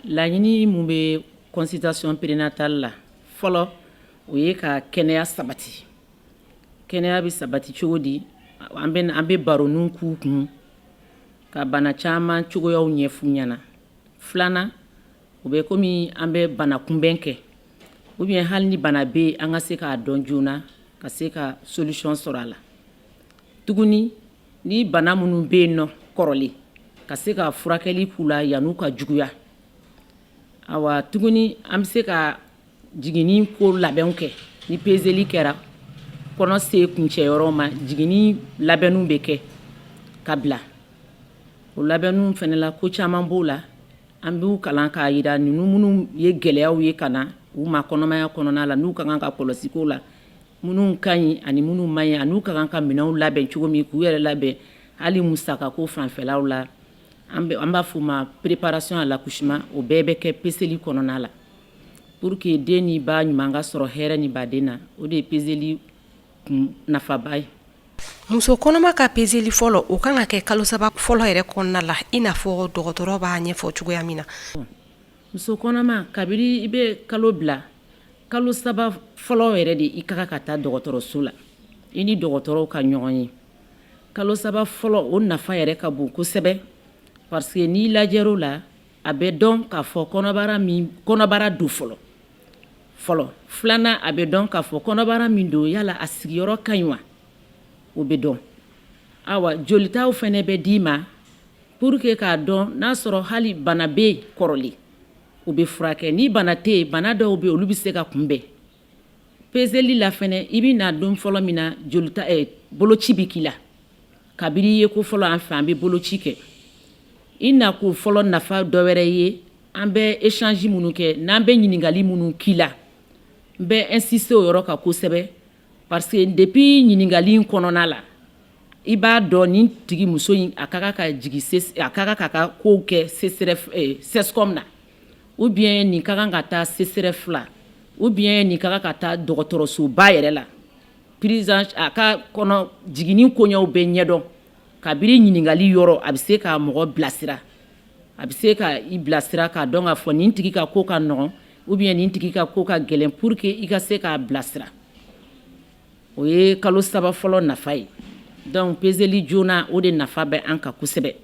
Laɲini mun bɛ consultation prénatale la, fɔlɔ o ye ka kɛnɛya sabati. Kɛnɛya bɛ sabati cogo di? An bɛ baroninw k'u kun, ka bana caman cogoyaw ɲɛf'u ɲɛna. Filanan, o bɛ komi an bɛ bana kunbɛn kɛ, ou bien hali ni bana bɛ yen, an ka se k'a dɔn joona ka se ka solution sɔrɔ a la. Tuguni, ni bana minnu bɛ yen nɔ kɔrɔlen, ka se ka furakɛli k'u la yann'u ka juguya. Awa tuguni, an bɛ se ka jiginni ko labɛnw kɛ. Ni peseli kɛra, kɔnɔ se kuncɛyɔrɔ ma, jiginni labɛnninw bɛ kɛ ka bila. O labɛnninw fana la, ko caman b'o la. An b'u kalan k'a jira ninnu minnu ye gɛlɛyaw ye ka na u ma kɔnɔmaya kɔnɔna la, n'u ka kan ka kɔlɔsi ko la, minnu ka ɲi ani minnu man ɲi, ani ka kan ka minɛnw labɛn cogo min k'u yɛrɛ labɛn, hali musakako fanfɛlaw la. An b'a f'o ma préparation à l'accouchement. O bɛɛ bɛ kɛ peseli kɔnɔna la pour que den ni ba ɲuman ka sɔrɔ hɛrɛ ni baden na. O de ye peseli kun nafaba ye. Muso kɔnɔma ka peseli fɔlɔ, o kan ka kɛ kalo 3 fɔlɔ yɛrɛ kɔnɔna la, i n'a fɔ dɔgɔtɔrɔ b'a ɲɛfɔ cogoya min na. Muso kɔnɔma, kabini i bɛ kalo bila, kalo 3 fɔlɔ yɛrɛ de, i ka kan ka taa dɔgɔtɔrɔso la, i ni dɔgɔtɔrɔw ka ɲɔgɔn ye. Kalo 3 fɔlɔ, o nafa yɛrɛ ka bon kosɛbɛ, parce que n'i lajɛr'o la, a bɛ dɔn k'a fɔ kɔnɔbara min kɔnɔbara don fɔlɔ fɔlɔ. Filanan, a bɛ dɔn k'a fɔ kɔnɔbara min don, yala a sigiyɔrɔ ka ɲi wa? O bɛ dɔn. Awa, jolitaw fana bɛ d'i ma pour que k'a dɔn n'a sɔrɔ hali bana bɛ yen kɔrɔlen, o bɛ furakɛ. Ni bana tɛ yen, bana dɔw bɛ yen, olu bɛ se ka kunbɛn peseli la fɛnɛ. I bɛ na don fɔlɔ min na, jolita boloci bɛ k'i la. Kabini i ye ko fɔlɔ an fɛ, an bɛ boloci kɛ. I na ko fɔlɔ nafa dɔ wɛrɛ ye, an bɛ échange minnu kɛ, n'an bɛ ɲininkali minnu k'i la, n bɛ insister o yɔrɔ kan kosɛbɛ, parce que depuis ɲininkali in kɔnɔna la, i b'a dɔn nin tigi, muso in, a ka kan ka jigin, a ka kan k'a ka kow kɛ CSRéf, CSCOM na, ou bien nin ka kan ka taa CSRéf la, ou bien nin ka kan ka taa dɔgɔtɔrɔsoba yɛrɛ la. Prise a ka kɔnɔ jiginni koɲɛw bɛ ɲɛdɔn kabini ɲininkali yɔrɔ. A bɛ se ka mɔgɔ bilasira, a bɛ se ka i bilasira k'a dɔn k'a fɔ nin tigi ka ko ka nɔgɔn ou bien nin tigi ka ko ka gɛlɛn, pour que i ka se k'a bilasira. O ye kalo 3 fɔlɔ nafa ye. Donc peseli joona, o de nafa bɛ an kan kosɛbɛ.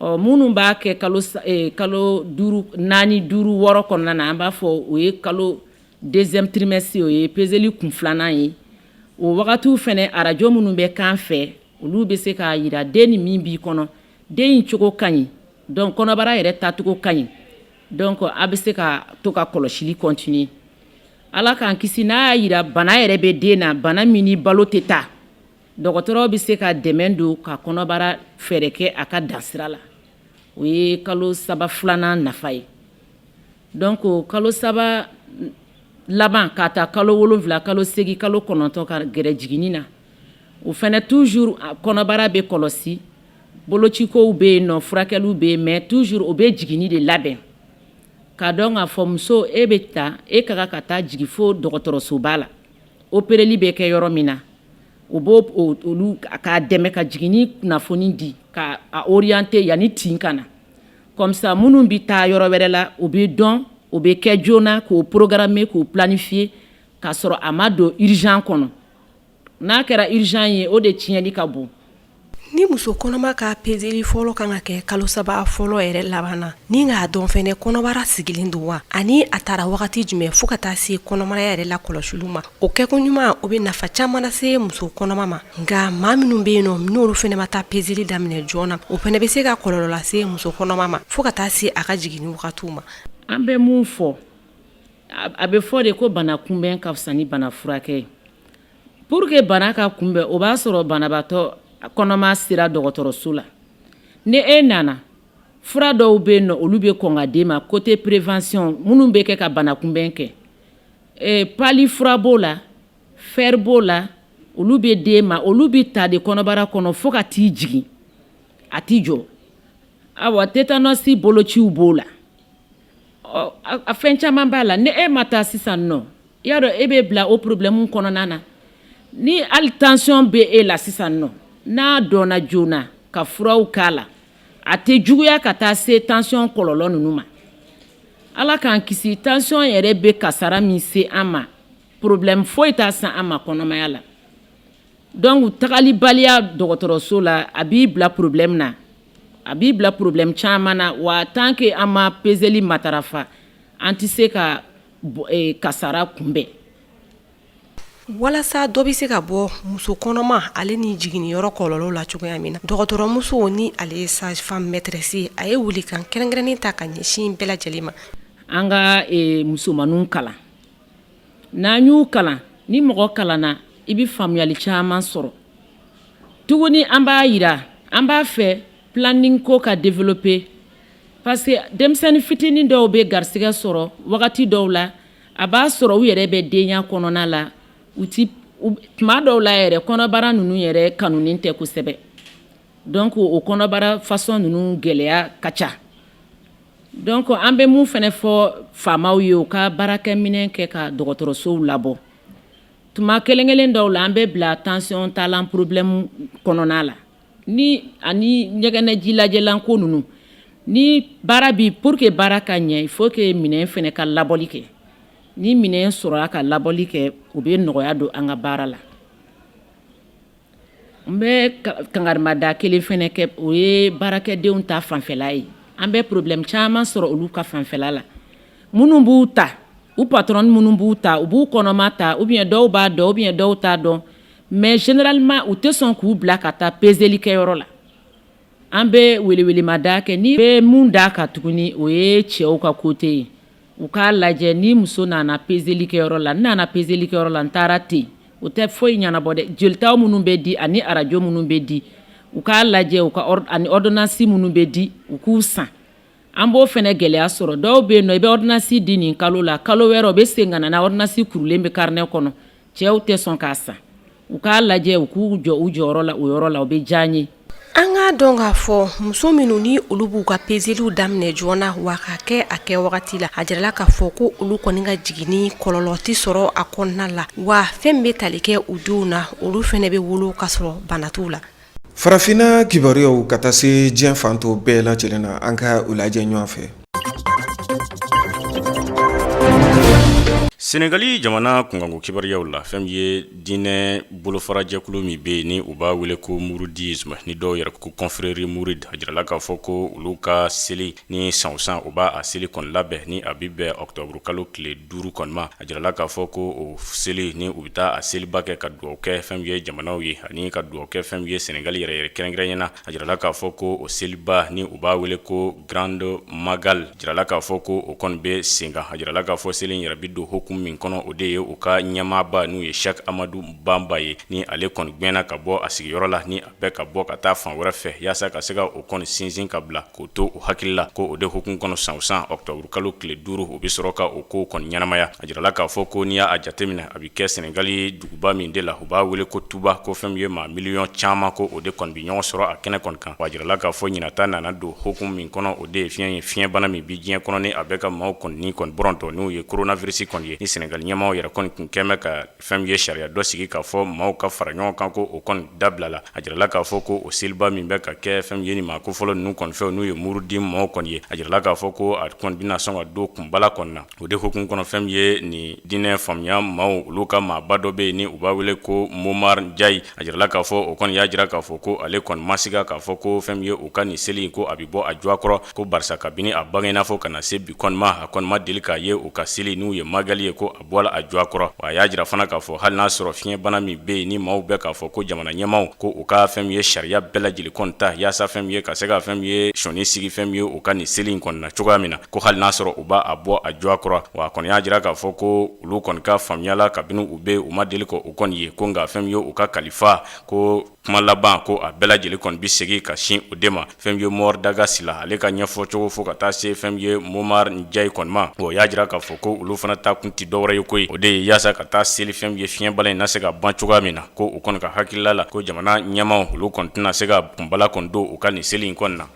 Ɔ, minnu b'a kɛ kalo 5, 4, 5, 6 kɔnɔna na, an b'a fɔ o ye kalo deuxième trimestre, o ye peseli kun filanan ye. O wagatiw fɛnɛ, arajo minnu bɛ kan fɛ, olu bɛ se k'a yira den ni min b'i kɔnɔ, den in cogo ka ɲi, donc kɔnɔbara yɛrɛ tacogo ka ɲi, donc a bɛ se ka to ka kɔlɔsili continuer. Ala k'an kisi, n'a y'a yira bana yɛrɛ bɛ den na, bana min ni balo tɛ taa, dɔgɔtɔrɔ bɛ se ka dɛmɛ don ka kɔnɔbara fɛɛrɛ kɛ a ka dansira la. O ye kalo 3 filanan nafa ye. Donc kalo 3 laban, k'a ta kalo 7, kalo 8, kalo 9 ka gɛrɛ jiginni na, o fɛnɛ toujours kɔnɔbara bɛ kɔlɔsi, bolocikow bɛ yen nɔ, furakɛliw bɛ yen, mais toujours o bɛ jiginni de labɛn, k'a dɔn k'a fɔ muso, e bɛ taa, e ka kan ka taa jigin fo dɔgɔtɔrɔsoba la, opereli bɛ kɛ yɔrɔ min na. O b'o olu k'a dɛmɛ ka jiginni kunnafoni di, ka a orienter yanni tin ka na. Comme ça, minnu bɛ taa yɔrɔ wɛrɛ la, o bɛ dɔn, o bɛ kɛ joona k'o programmer, k'o planifier, k'a sɔrɔ a ma don urgent kɔnɔ. N'a kɛra urgent ye, o de tiɲɛni ka bon. Ni muso kɔnɔma ka peseli fɔlɔ kan ka kɛ kalo 3 fɔlɔ yɛrɛ laban na, ni k'a dɔn fɛnɛ kɔnɔbara sigilen don wa, ani a taara wagati jumɛn, fo ka taa se kɔnɔmaya yɛrɛ la kɔlɔsiliw ma, o kɛko ɲuman, o bɛ nafa caman lase muso kɔnɔma ma. Nka maa minnu bɛ yen nɔ, n'olu fɛnɛ ma taa peseli daminɛ joona, o fɛnɛ bɛ se ka kɔlɔlɔ lase muso kɔnɔma ma fo ka taa se a ka jiginni wagatiw ma. An bɛ mun fɔ? A bɛ fɔ de ko bana kunbɛn ka fisa ni bana furakɛ ye. Pour que bana ka kunbɛn, o b'a sɔrɔ banabaatɔ kɔnɔma sera dɔgɔtɔrɔso la. Ni e nana, fura dɔw bɛ yen nɔ, olu bɛ kɔn ka d'e ma côté prévention, minnu bɛ kɛ ka bana kunbɛn kɛ. Palu fura b'o la, fer b'o la, olu bɛ d'e ma. Olu bɛ ta de kɔnɔbara kɔnɔ fo ka t'i jigin, a t'i jɔ. Awa, tétanos bolociw b'o la. Ɔ, a fɛn caman b'a la. Ni e ma taa sisan nɔ, i y'a dɔn e bɛ bila o problème kɔnɔna na. Ni hali tension bɛ e la sisan nɔ, n'a dɔnna joona ka furaw k'a la, a tɛ juguya ka taa se tension kɔlɔlɔ ninnu ma. Ala k'an kisi, tension yɛrɛ bɛ kasara min se an ma, problème foyi t'a san an ma kɔnɔmaya la. Donc tagalibaliya dɔgɔtɔrɔso la, a b'i bila problème na, a b'i bila problème caman na. Wa tant que an ma peseli matarafa, an tɛ se ka kasara kunbɛn. Walasa dɔ bɛ se ka bɔ muso kɔnɔma ale ni jiginniyɔrɔ kɔlɔlɔ la cogoya min na, dɔgɔtɔrɔmuso ni ale ye sage-femme maîtresse, a ye welekan kɛrɛnkɛrɛnnen ta ka ɲɛsin bɛɛ lajɛlen ma. An ka musomanninw kalan. N'an y'u kalan, ni mɔgɔ kalanna, i bɛ faamuyali caman sɔrɔ tuguni. An b'a yira, an b'a fɛ planning ko ka développer, parce que denmisɛnnin fitinin dɔw bɛ garisɛgɛ sɔrɔ wagati dɔw la, a b'a sɔrɔ u yɛrɛ bɛ denya kɔnɔna la, u ti tuma dɔw la yɛrɛ, kɔnɔbara ninnu yɛrɛ kanunen tɛ kosɛbɛ. Donc o kɔnɔbara façon ninnu gɛlɛya ka ca. Donc an bɛ mun fana fɔ faamaw ye, u ka baarakɛminɛn kɛ ka dɔgɔtɔrɔsow labɔ. Tuma kelen kelen dɔw la, an bɛ bila tension talan problème kɔnɔna la ni ani ɲɛgɛnɛji lajɛlan ko ninnu ni baara bi. Pour que baara ka ɲɛ, il faut que minɛn fana ka labɔli kɛ. Ni minɛn sɔrɔla ka labɔli kɛ, o bɛ nɔgɔya don an ka baara la. N bɛ kangarimada kelen fana kɛ, o ye baarakɛdenw ta fanfɛla ye. An bɛ problème caman sɔrɔ olu ka fanfɛla la. Minnu b'u ta, u patron minnu b'u ta, u b'u kɔnɔma ta, ou bien dɔw b'a dɔn, ou bien dɔw t'a dɔn, mais généralement u tɛ sɔn k'u bila ka taa peseli kɛyɔrɔ la. An bɛ welewelemada kɛ ni bɛ mun d'a kan tuguni, o ye cɛw ka côté ye. U k'a lajɛ, ni muso nana peseli kɛyɔrɔ la, n nana peseli kɛyɔrɔ la, n taara ten, o tɛ foyi ɲɛnabɔ dɛ. Jolitaw minnu bɛ di ani arajo minnu bɛ di, u k'a lajɛ u ka ani ordonnance minnu bɛ di, u k'u san. An b'o fana gɛlɛya sɔrɔ. Dɔw bɛ yen nɔ, i bɛ ordonnance di nin kalo la, kalo wɛrɛ u bɛ segin ka na n'a ordonnance kurulen bɛ carnet kɔnɔ. Cɛw tɛ sɔn k'a san. U k'a lajɛ, u k'u jɔ u jɔyɔrɔ la o yɔrɔ la, o bɛ diya n ye. An k'a dɔn k'a fɔ muso minnu ni olu b'u ka peseliw daminɛ joona wa ka kɛ a kɛ wagati la, a jirala k'a fɔ ko olu kɔni ka jiginni kɔlɔlɔ tɛ sɔrɔ a kɔnɔna la, wa fɛn bɛ tali kɛ u denw na, olu fana bɛ wolo ka sɔrɔ bana t'u la. Farafinna kibaruyaw ka taa se diɲɛ fan tɔw bɛɛ lajɛlen na, an ka u lajɛ ɲɔgɔn fɛ. Senegali jamana kunkanko kibaruyaw la, fɛn min ye diinɛ bolofarajɛkulu min bɛ yen ni u b'a wele ko mouridisme, ni dɔw yɛrɛ ko confrérie mouride, a jirala k'a fɔ ko olu ka seli ni san o san u b'a a seli kɔni labɛn ni a bɛ bɛn octobre kalo tile 5 kɔni ma. A jirala k'a fɔ ko o seli ni u bɛ taa a seliba kɛ ka dugawu kɛ fɛn min ye jamanaw ye ani ka dugawu kɛ fɛn min ye Senegali yɛrɛ yɛrɛ kɛrɛnkɛrɛnya na. A jirala k'a fɔ ko o seliba ni u b'a wele ko Grande Magal, a jirala k'a fɔ ko o kɔni bɛ sen kan. A jirala k'a fɔ seli in yɛrɛ bɛ don hukumu min kɔnɔ, o de ye u ka ɲɛmaaba n'u ye Cheikh Amadou Bamba ye, ni ale kɔni gɛnna ka bɔ a sigiyɔrɔ la, ni a bɛ ka bɔ ka taa fan wɛrɛ fɛ yaasa ka se ka o kɔni sinsin ka bila k'o to u hakili la, ko o de hukumu kɔnɔ san o san octobre kalo tile 5 u bɛ sɔrɔ ka o ko kɔni ɲɛnamaya. A jirala k'a fɔ ko n'i y'a jateminɛ, a bɛ kɛ Senegali duguba min de la, u b'a wele ko Tuba, ko fɛn min ye maa miliyɔn caman ko o de kɔni bɛ ɲɔgɔn sɔrɔ a kɛnɛ kɔni kan. Wa a jirala k'a fɔ ɲinata nana don hukumu min kɔnɔ, o de ye fiɲɛ ye, fiɲɛbana min bɛ diɲɛ kɔnɔ ni a bɛ ka maaw kɔni ni kɔni bɔrɔntɔ, n'o ye coronavirus kɔni ye, ni Senegali ɲɛmaaw yɛrɛ kɔni tun kɛn bɛ ka fɛn min ye sariya dɔ sigi k'a fɔ maaw ka fara ɲɔgɔn kan, ko o kɔni dabilala. A jirala k'a fɔ ko o seliba min bɛ ka kɛ fɛn min ye nin maa ko fɔlɔ ninnu kɔni fɛ, n'u ye murudi maaw kɔni ye, a jirala k'a fɔ ko a kɔni bɛna sɔn ka don kunbala kɔni na. O de hukumu kɔnɔ, fɛn min ye nin diinɛ faamuya maaw olu ka maaba dɔ bɛ yen ni u b'a wele ko Momar Njayi, a jirala k'a fɔ o kɔni y'a jira k'a fɔ ko ale kɔni ma siga k'a fɔ ko fɛn min ye u ka nin seli in ko a bɛ bɔ a cogoya kɔrɔ, ko barisa kabini a bangena fo ka na se bi kɔni ma, a kɔni ma deli k'a ye u ka seli n'u ye magali ye ko a bɔla a cogoya kɔrɔ. Wa a y'a jira fana k'a fɔ hali n'a sɔrɔ fiɲɛbana min bɛ yen ni maaw bɛ k'a fɔ ko jamana ɲɛmaaw ko u ka fɛn min ye sariya bɛɛ lajɛlen kɔni ta yaasa fɛn min ye ka se ka fɛn min ye sɔnni sigi fɛn min ye u ka nin seli in kɔni na cogoya min na, ko hali n'a sɔrɔ u b'a a bɔ a cogoya kɔrɔ. Wa a kɔni y'a jira k'a fɔ ko olu kɔni ka faamuya la, kabini u bɛ u ma deli ka o kɔni ye, ko nka fɛn min ye u ka kalifa ko kuma laban ko a bɛɛ lajɛlen kɔni bɛ segin ka sin o de ma. Fɛn min ye Mor Daga Sila ale ka ɲɛfɔ cogo fo ka taa se fɛn min ye Momar Njayi kɔni ma, o y'a jira k'a fɔ ko olu fana ta kun tɛ dɔwɛrɛ ye koyi, o de ye yaasa ka taa seli fɛn min ye fiɲɛbana in na se ka ban cogoya min na, ko u kɔni ka hakilila la ko jamana ɲɛmaaw olu kɔni tɛna se ka kunbala kɔni don u ka nin seli in kɔni na.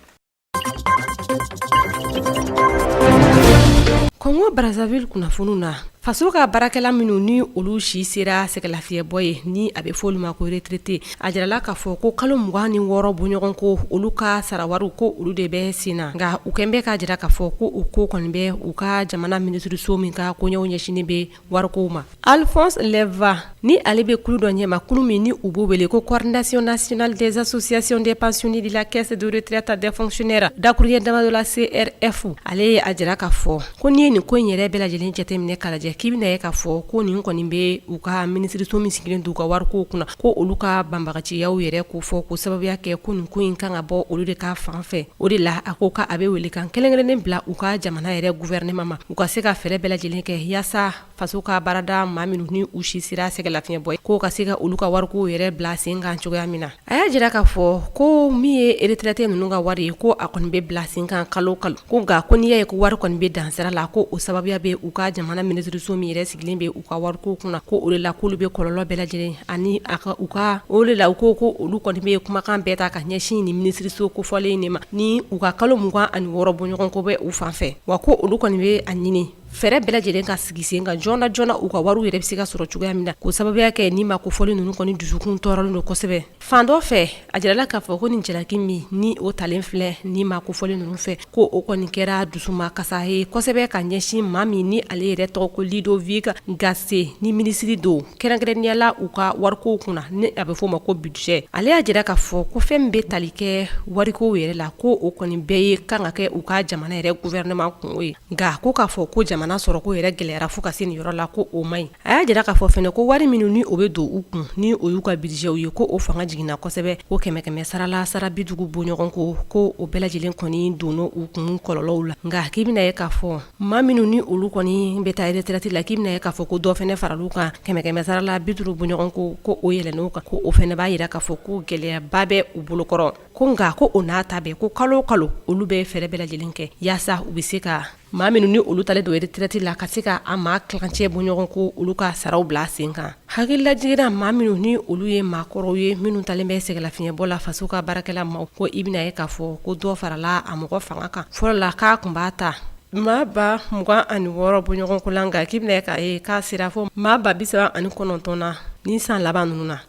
Kɔngo Brazzaville kunnafoniw na, faso ka baarakɛla minnu ni olu si sera sɛgɛnlafiɲɛbɔ ye, ni a bɛ fɔ olu ma ko retraité, a jirala k'a fɔ ko kalo 26 bɔɲɔgɔn ko olu ka sarawariw ko olu de bɛ sen na. Nka u kɛn bɛ k'a jira k'a fɔ ko o ko kɔni bɛ u ka jamana minisiriso min ka koɲɛw ɲɛsinnen bɛ warikow ma. Alphonse Leva ni ale bɛ kulu dɔ ɲɛma, kulu min ni u b'o wele ko Coordination nationale des associations des pensionnés de la caisse de retraite des fonctionnaires, dakuruɲɛ damadɔ la CRF, ale ye a jira k'a fɔ ko n'i ye nin ko in yɛrɛ bɛɛ lajɛlen jateminɛ k'a lajɛ, k'i bɛna ye k'a fɔ ko nin kɔni bɛ u ka minisiriso min sigilen don u ka warikow kunna, ko olu ka banbagaciyaw yɛrɛ ko fɔ ko sababuya kɛ ko nin ko in kan ka bɔ olu de ka fan fɛ. O de la a ko k'a bɛ welekan kɛrɛnkɛrɛnnen bila u ka jamana yɛrɛ gouvernement ma, u ka se ka fɛɛrɛ bɛɛ lajɛlen kɛ yaasa faso ka baarada maa minnu ni u si sera sɛgɛnlafiɲɛbɔ ye, k'o ka se ka olu ka warikow yɛrɛ bila sen kan cogoya min na. A y'a jira k'a fɔ ko min ye retraité ninnu ka wari ye, ko a kɔni bɛ bila sen kan kalo kalo, ko nka ko n'i y'a ye ko wari kɔni bɛ dansira la, ko o sababuya bɛ u ka jamana minisiriso minisiriso min yɛrɛ sigilen bɛ u ka wariko kunna, ko o de la k'olu bɛ kɔlɔlɔ bɛɛ lajɛlen ani a ka u ka o de la u ko ko olu kɔni bɛ kumakan bɛɛ ta ka ɲɛsin nin minisiriso kofɔlen in de ma ni u ka kalo 26 bɔɲɔgɔnko bɛ u fan fɛ, wa ko olu kɔni bɛ a ɲini fɛɛrɛ bɛɛ lajɛlen ka sigi sen kan joona joona u ka wariw yɛrɛ bɛ se ka sɔrɔ cogoya min na, k'o sababuya kɛ ni maa kofɔlen ninnu kɔni dusukun tɔɔrɔlen don kosɛbɛ. Fan dɔ fɛ, a jirala k'a fɔ ko nin jalaki min ni o talen filɛ ni maa kofɔlen ninnu fɛ, ko o kɔni kɛra dusuma kasa ye kosɛbɛ ka ɲɛsin maa min ni ale yɛrɛ tɔgɔ ko Ludovic Ngaste ni minisiri don kɛrɛnkɛrɛnnenya la u ka warikow kunna ni a bɛ f'o ma ko budget. Ale y'a jira k'a fɔ ko fɛn min bɛ tali kɛ warikow yɛrɛ la, ko o kɔni bɛɛ ye kan ka kɛ u ka jamana yɛrɛ gouvernement kungo ye. Nka ko k'a fɔ ko jamana sɔrɔko yɛrɛ gɛlɛyara fo ka se nin yɔrɔ la, ko o man ɲi. A y'a jira k'a fɔ fɛnɛ ko wari minnu ni o bɛ don u kun ni o y'u ka budgetw ye, ko o fanga jiginna kosɛbɛ, ko kɛmɛ kɛmɛ sara la sara 50 bɔɲɔgɔn ko, ko o bɛɛ lajɛlen kɔni donna u kun kɔlɔlɔw la. Nka k'i bɛna ye k'a fɔ maa minnu ni olu kɔni bɛ taa retraite la, k'i bɛna ye k'a fɔ ko dɔ fɛnɛ faral'u kan kɛmɛ kɛmɛ sara la 50 bɔɲɔgɔn ko, ko o yɛlɛnn'o kan, ko o fɛnɛ b'a jira k'a fɔ ko gɛlɛyaba bɛ u bolokɔrɔ. Ko nka ko o n'a ta bɛɛ, ko kalo o kalo olu bɛ fɛɛrɛ bɛɛ lajɛlen kɛ yaasa u bɛ se ka maa minnu ni olu talen don retraite la ka se ka a maa tilancɛ bɔɲɔgɔn ko olu ka saraw bila sen kan. Hakililajigin na, maa minnu ni olu ye maakɔrɔw ye minnu talen bɛ sɛgɛnlafiɲɛbɔ la faso ka baarakɛla maaw, ko i bɛna ye k'a fɔ ko dɔ farala a mɔgɔ fanga kan. Fɔlɔ la k'a tun b'a ta maa 26,000 bɔɲɔgɔn ko la, nka k'i bɛna ye k'a ye k'a sera fo maa 39,000 na nin san laban ninnu na.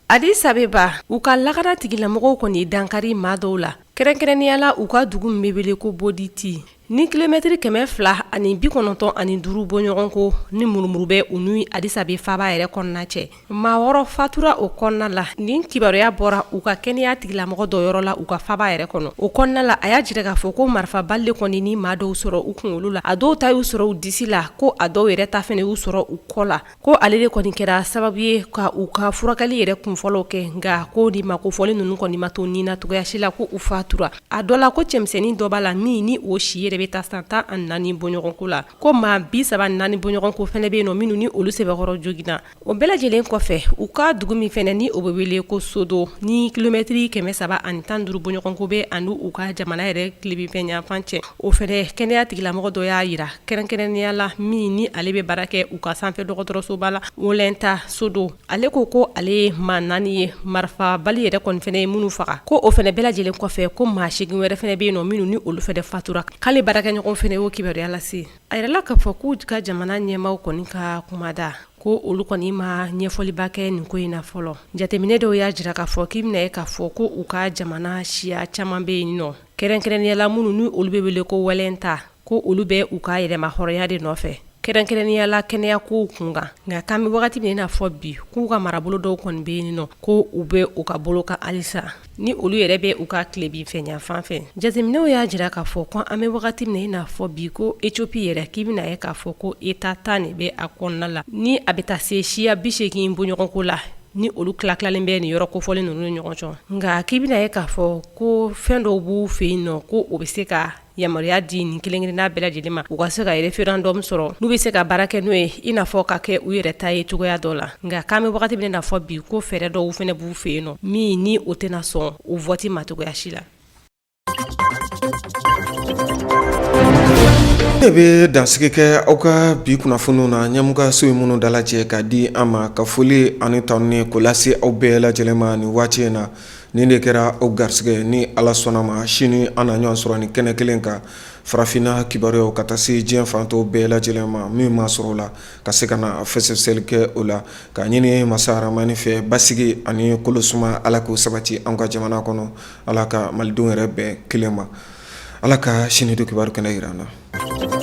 Addis Abeba, u ka lakana tigilamɔgɔw kɔni ye dankari maa dɔw la, kɛrɛnkɛrɛnnenya la u ka dugu min bɛ wele ko Boditi, ni kilomɛtiri 295 bɔɲɔgɔn ko ni murumuru bɛ u ni Addis Abeba faaba yɛrɛ kɔnɔna cɛ. Maa 6 fatura o kɔnɔna la. Nin kibaruya bɔra u ka kɛnɛya tigilamɔgɔ dɔ yɔrɔ la u ka faaba yɛrɛ kɔnɔ. O kɔnɔna la, a y'a jira k'a fɔ ko marifabali de kɔni ni maa dɔw sɔrɔ u kunkolo la, a dɔw ta y'u sɔrɔ u disi la, ko a dɔw yɛrɛ ta fana y'u sɔrɔ u kɔ la, ko ale de kɔni kɛra sababu ye ka u ka furakɛli yɛrɛ kunfɔlɔw kɛ. Nka ko ni maa kofɔlen ninnu kɔni ma to ni na cogoya si la, ko u fatura. A dɔ la, ko cɛmisɛnnin dɔ b'a la min ni o si yɛrɛ bɛ taa san 14 bɔɲɔgɔnko la, ko maa 34 bɔɲɔgɔnko fana bɛ yen nɔ minnu ni olu sɛbɛkɔrɔ joginna. O bɛɛ lajɛlen kɔfɛ, u ka dugu min fana ni o bɛ wele ko Sodo, ni kilomɛtiri 315 bɔɲɔgɔnko bɛ ani u ka jamana yɛrɛ tilebinfɛ yanfan cɛ, o fana kɛnɛya tigilamɔgɔ dɔ y'a jira kɛrɛnkɛrɛnnenya la min ni ale bɛ baara kɛ u ka sanfɛ dɔgɔtɔrɔsoba la Wolɛnta Sodo. Ale ko ko ale ye maa 4 ye marifabali yɛrɛ kɔni fana ye minnu faga, ko o fana bɛɛ lajɛlen kɔfɛ ko maa 8 wɛrɛ fana bɛ yen nɔ minnu ni olu fana fatura. K'ale baarakɛɲɔgɔn fana y'o kibaruya lase. A yirala k'a fɔ k'u ka jamana ɲɛmaaw kɔni ka kumada ko olu kɔni ma ɲɛfɔliba kɛ nin ko in na fɔlɔ. Jateminɛ dɔw y'a jira k'a fɔ k'i bɛna ye k'a fɔ ko u ka jamana siya caman bɛ yen nɔ, kɛrɛnkɛrɛnnenya la minnu ni olu bɛ wele ko Wɛlɛnta, ko olu bɛ u ka yɛrɛmahɔrɔnya de nɔfɛ, kɛrɛnkɛrɛnnenya la kɛnɛya kow kunkan. Nka k'an bɛ wagati min na fɔ bi, k'u ka marabolo dɔw kɔni bɛ yen nɔ ko u bɛ u ka bolo kan halisa, ni olu yɛrɛ bɛ u ka tilebinfɛ yanfan fɛ. Jateminɛw y'a jira k'a fɔ ko an bɛ wagati min na i n'a fɔ bi, ko Ethiopie yɛrɛ, k'i bɛna ye k'a fɔ ko État 10 de bɛ a kɔnɔna la, ni a bɛ taa se siya 80 bɔɲɔgɔnko la, ni olu tilatilalen bɛ nin yɔrɔ kofɔlen ninnu ni ɲɔgɔn cɛ. Nka k'i bɛna ye k'a fɔ ko fɛn dɔw b'u fɛ yen nɔ ko o bɛ se ka yamaruya di nin kelen-kelenna bɛɛ lajɛlen ma, u ka se ka référendum sɔrɔ n'u bɛ se ka baara kɛ n'o ye, i n'a fɔ ka kɛ u yɛrɛ ta ye cogoya dɔ la. Nka k'an bɛ wagati min na fɔ bi, ko fɛɛrɛ dɔw fana b'u fɛ yen nɔ min ni o tɛna sɔn o vote ma cogoya si la. Ne bɛ dansigi kɛ aw ka bi kunnafoniw na, ɲɛmɔgɔ so ye minnu dalajɛ ka di an ma, ka foli ani tanuni ko lase aw bɛɛ lajɛlen ma nin waati in na. Nin de kɛra aw garisɛgɛ, ni Ala sɔnna ma sini an na ɲɔgɔn sɔrɔ nin kɛnɛ kelen kan, farafinna kibaruyaw ka taa se diɲɛ fan tɔw bɛɛ lajɛlen ma, min ma sɔrɔ o la ka se ka na fɛsɛfɛsɛli kɛ o la, k'a ɲini masa Aramani fɛ basigi ani kolosuma Ala k'o sabati an ka jamana kɔnɔ, Ala ka malidenw yɛrɛ bɛn kelen ma, Ala ka sini don kibaru kɛnɛ jira an na.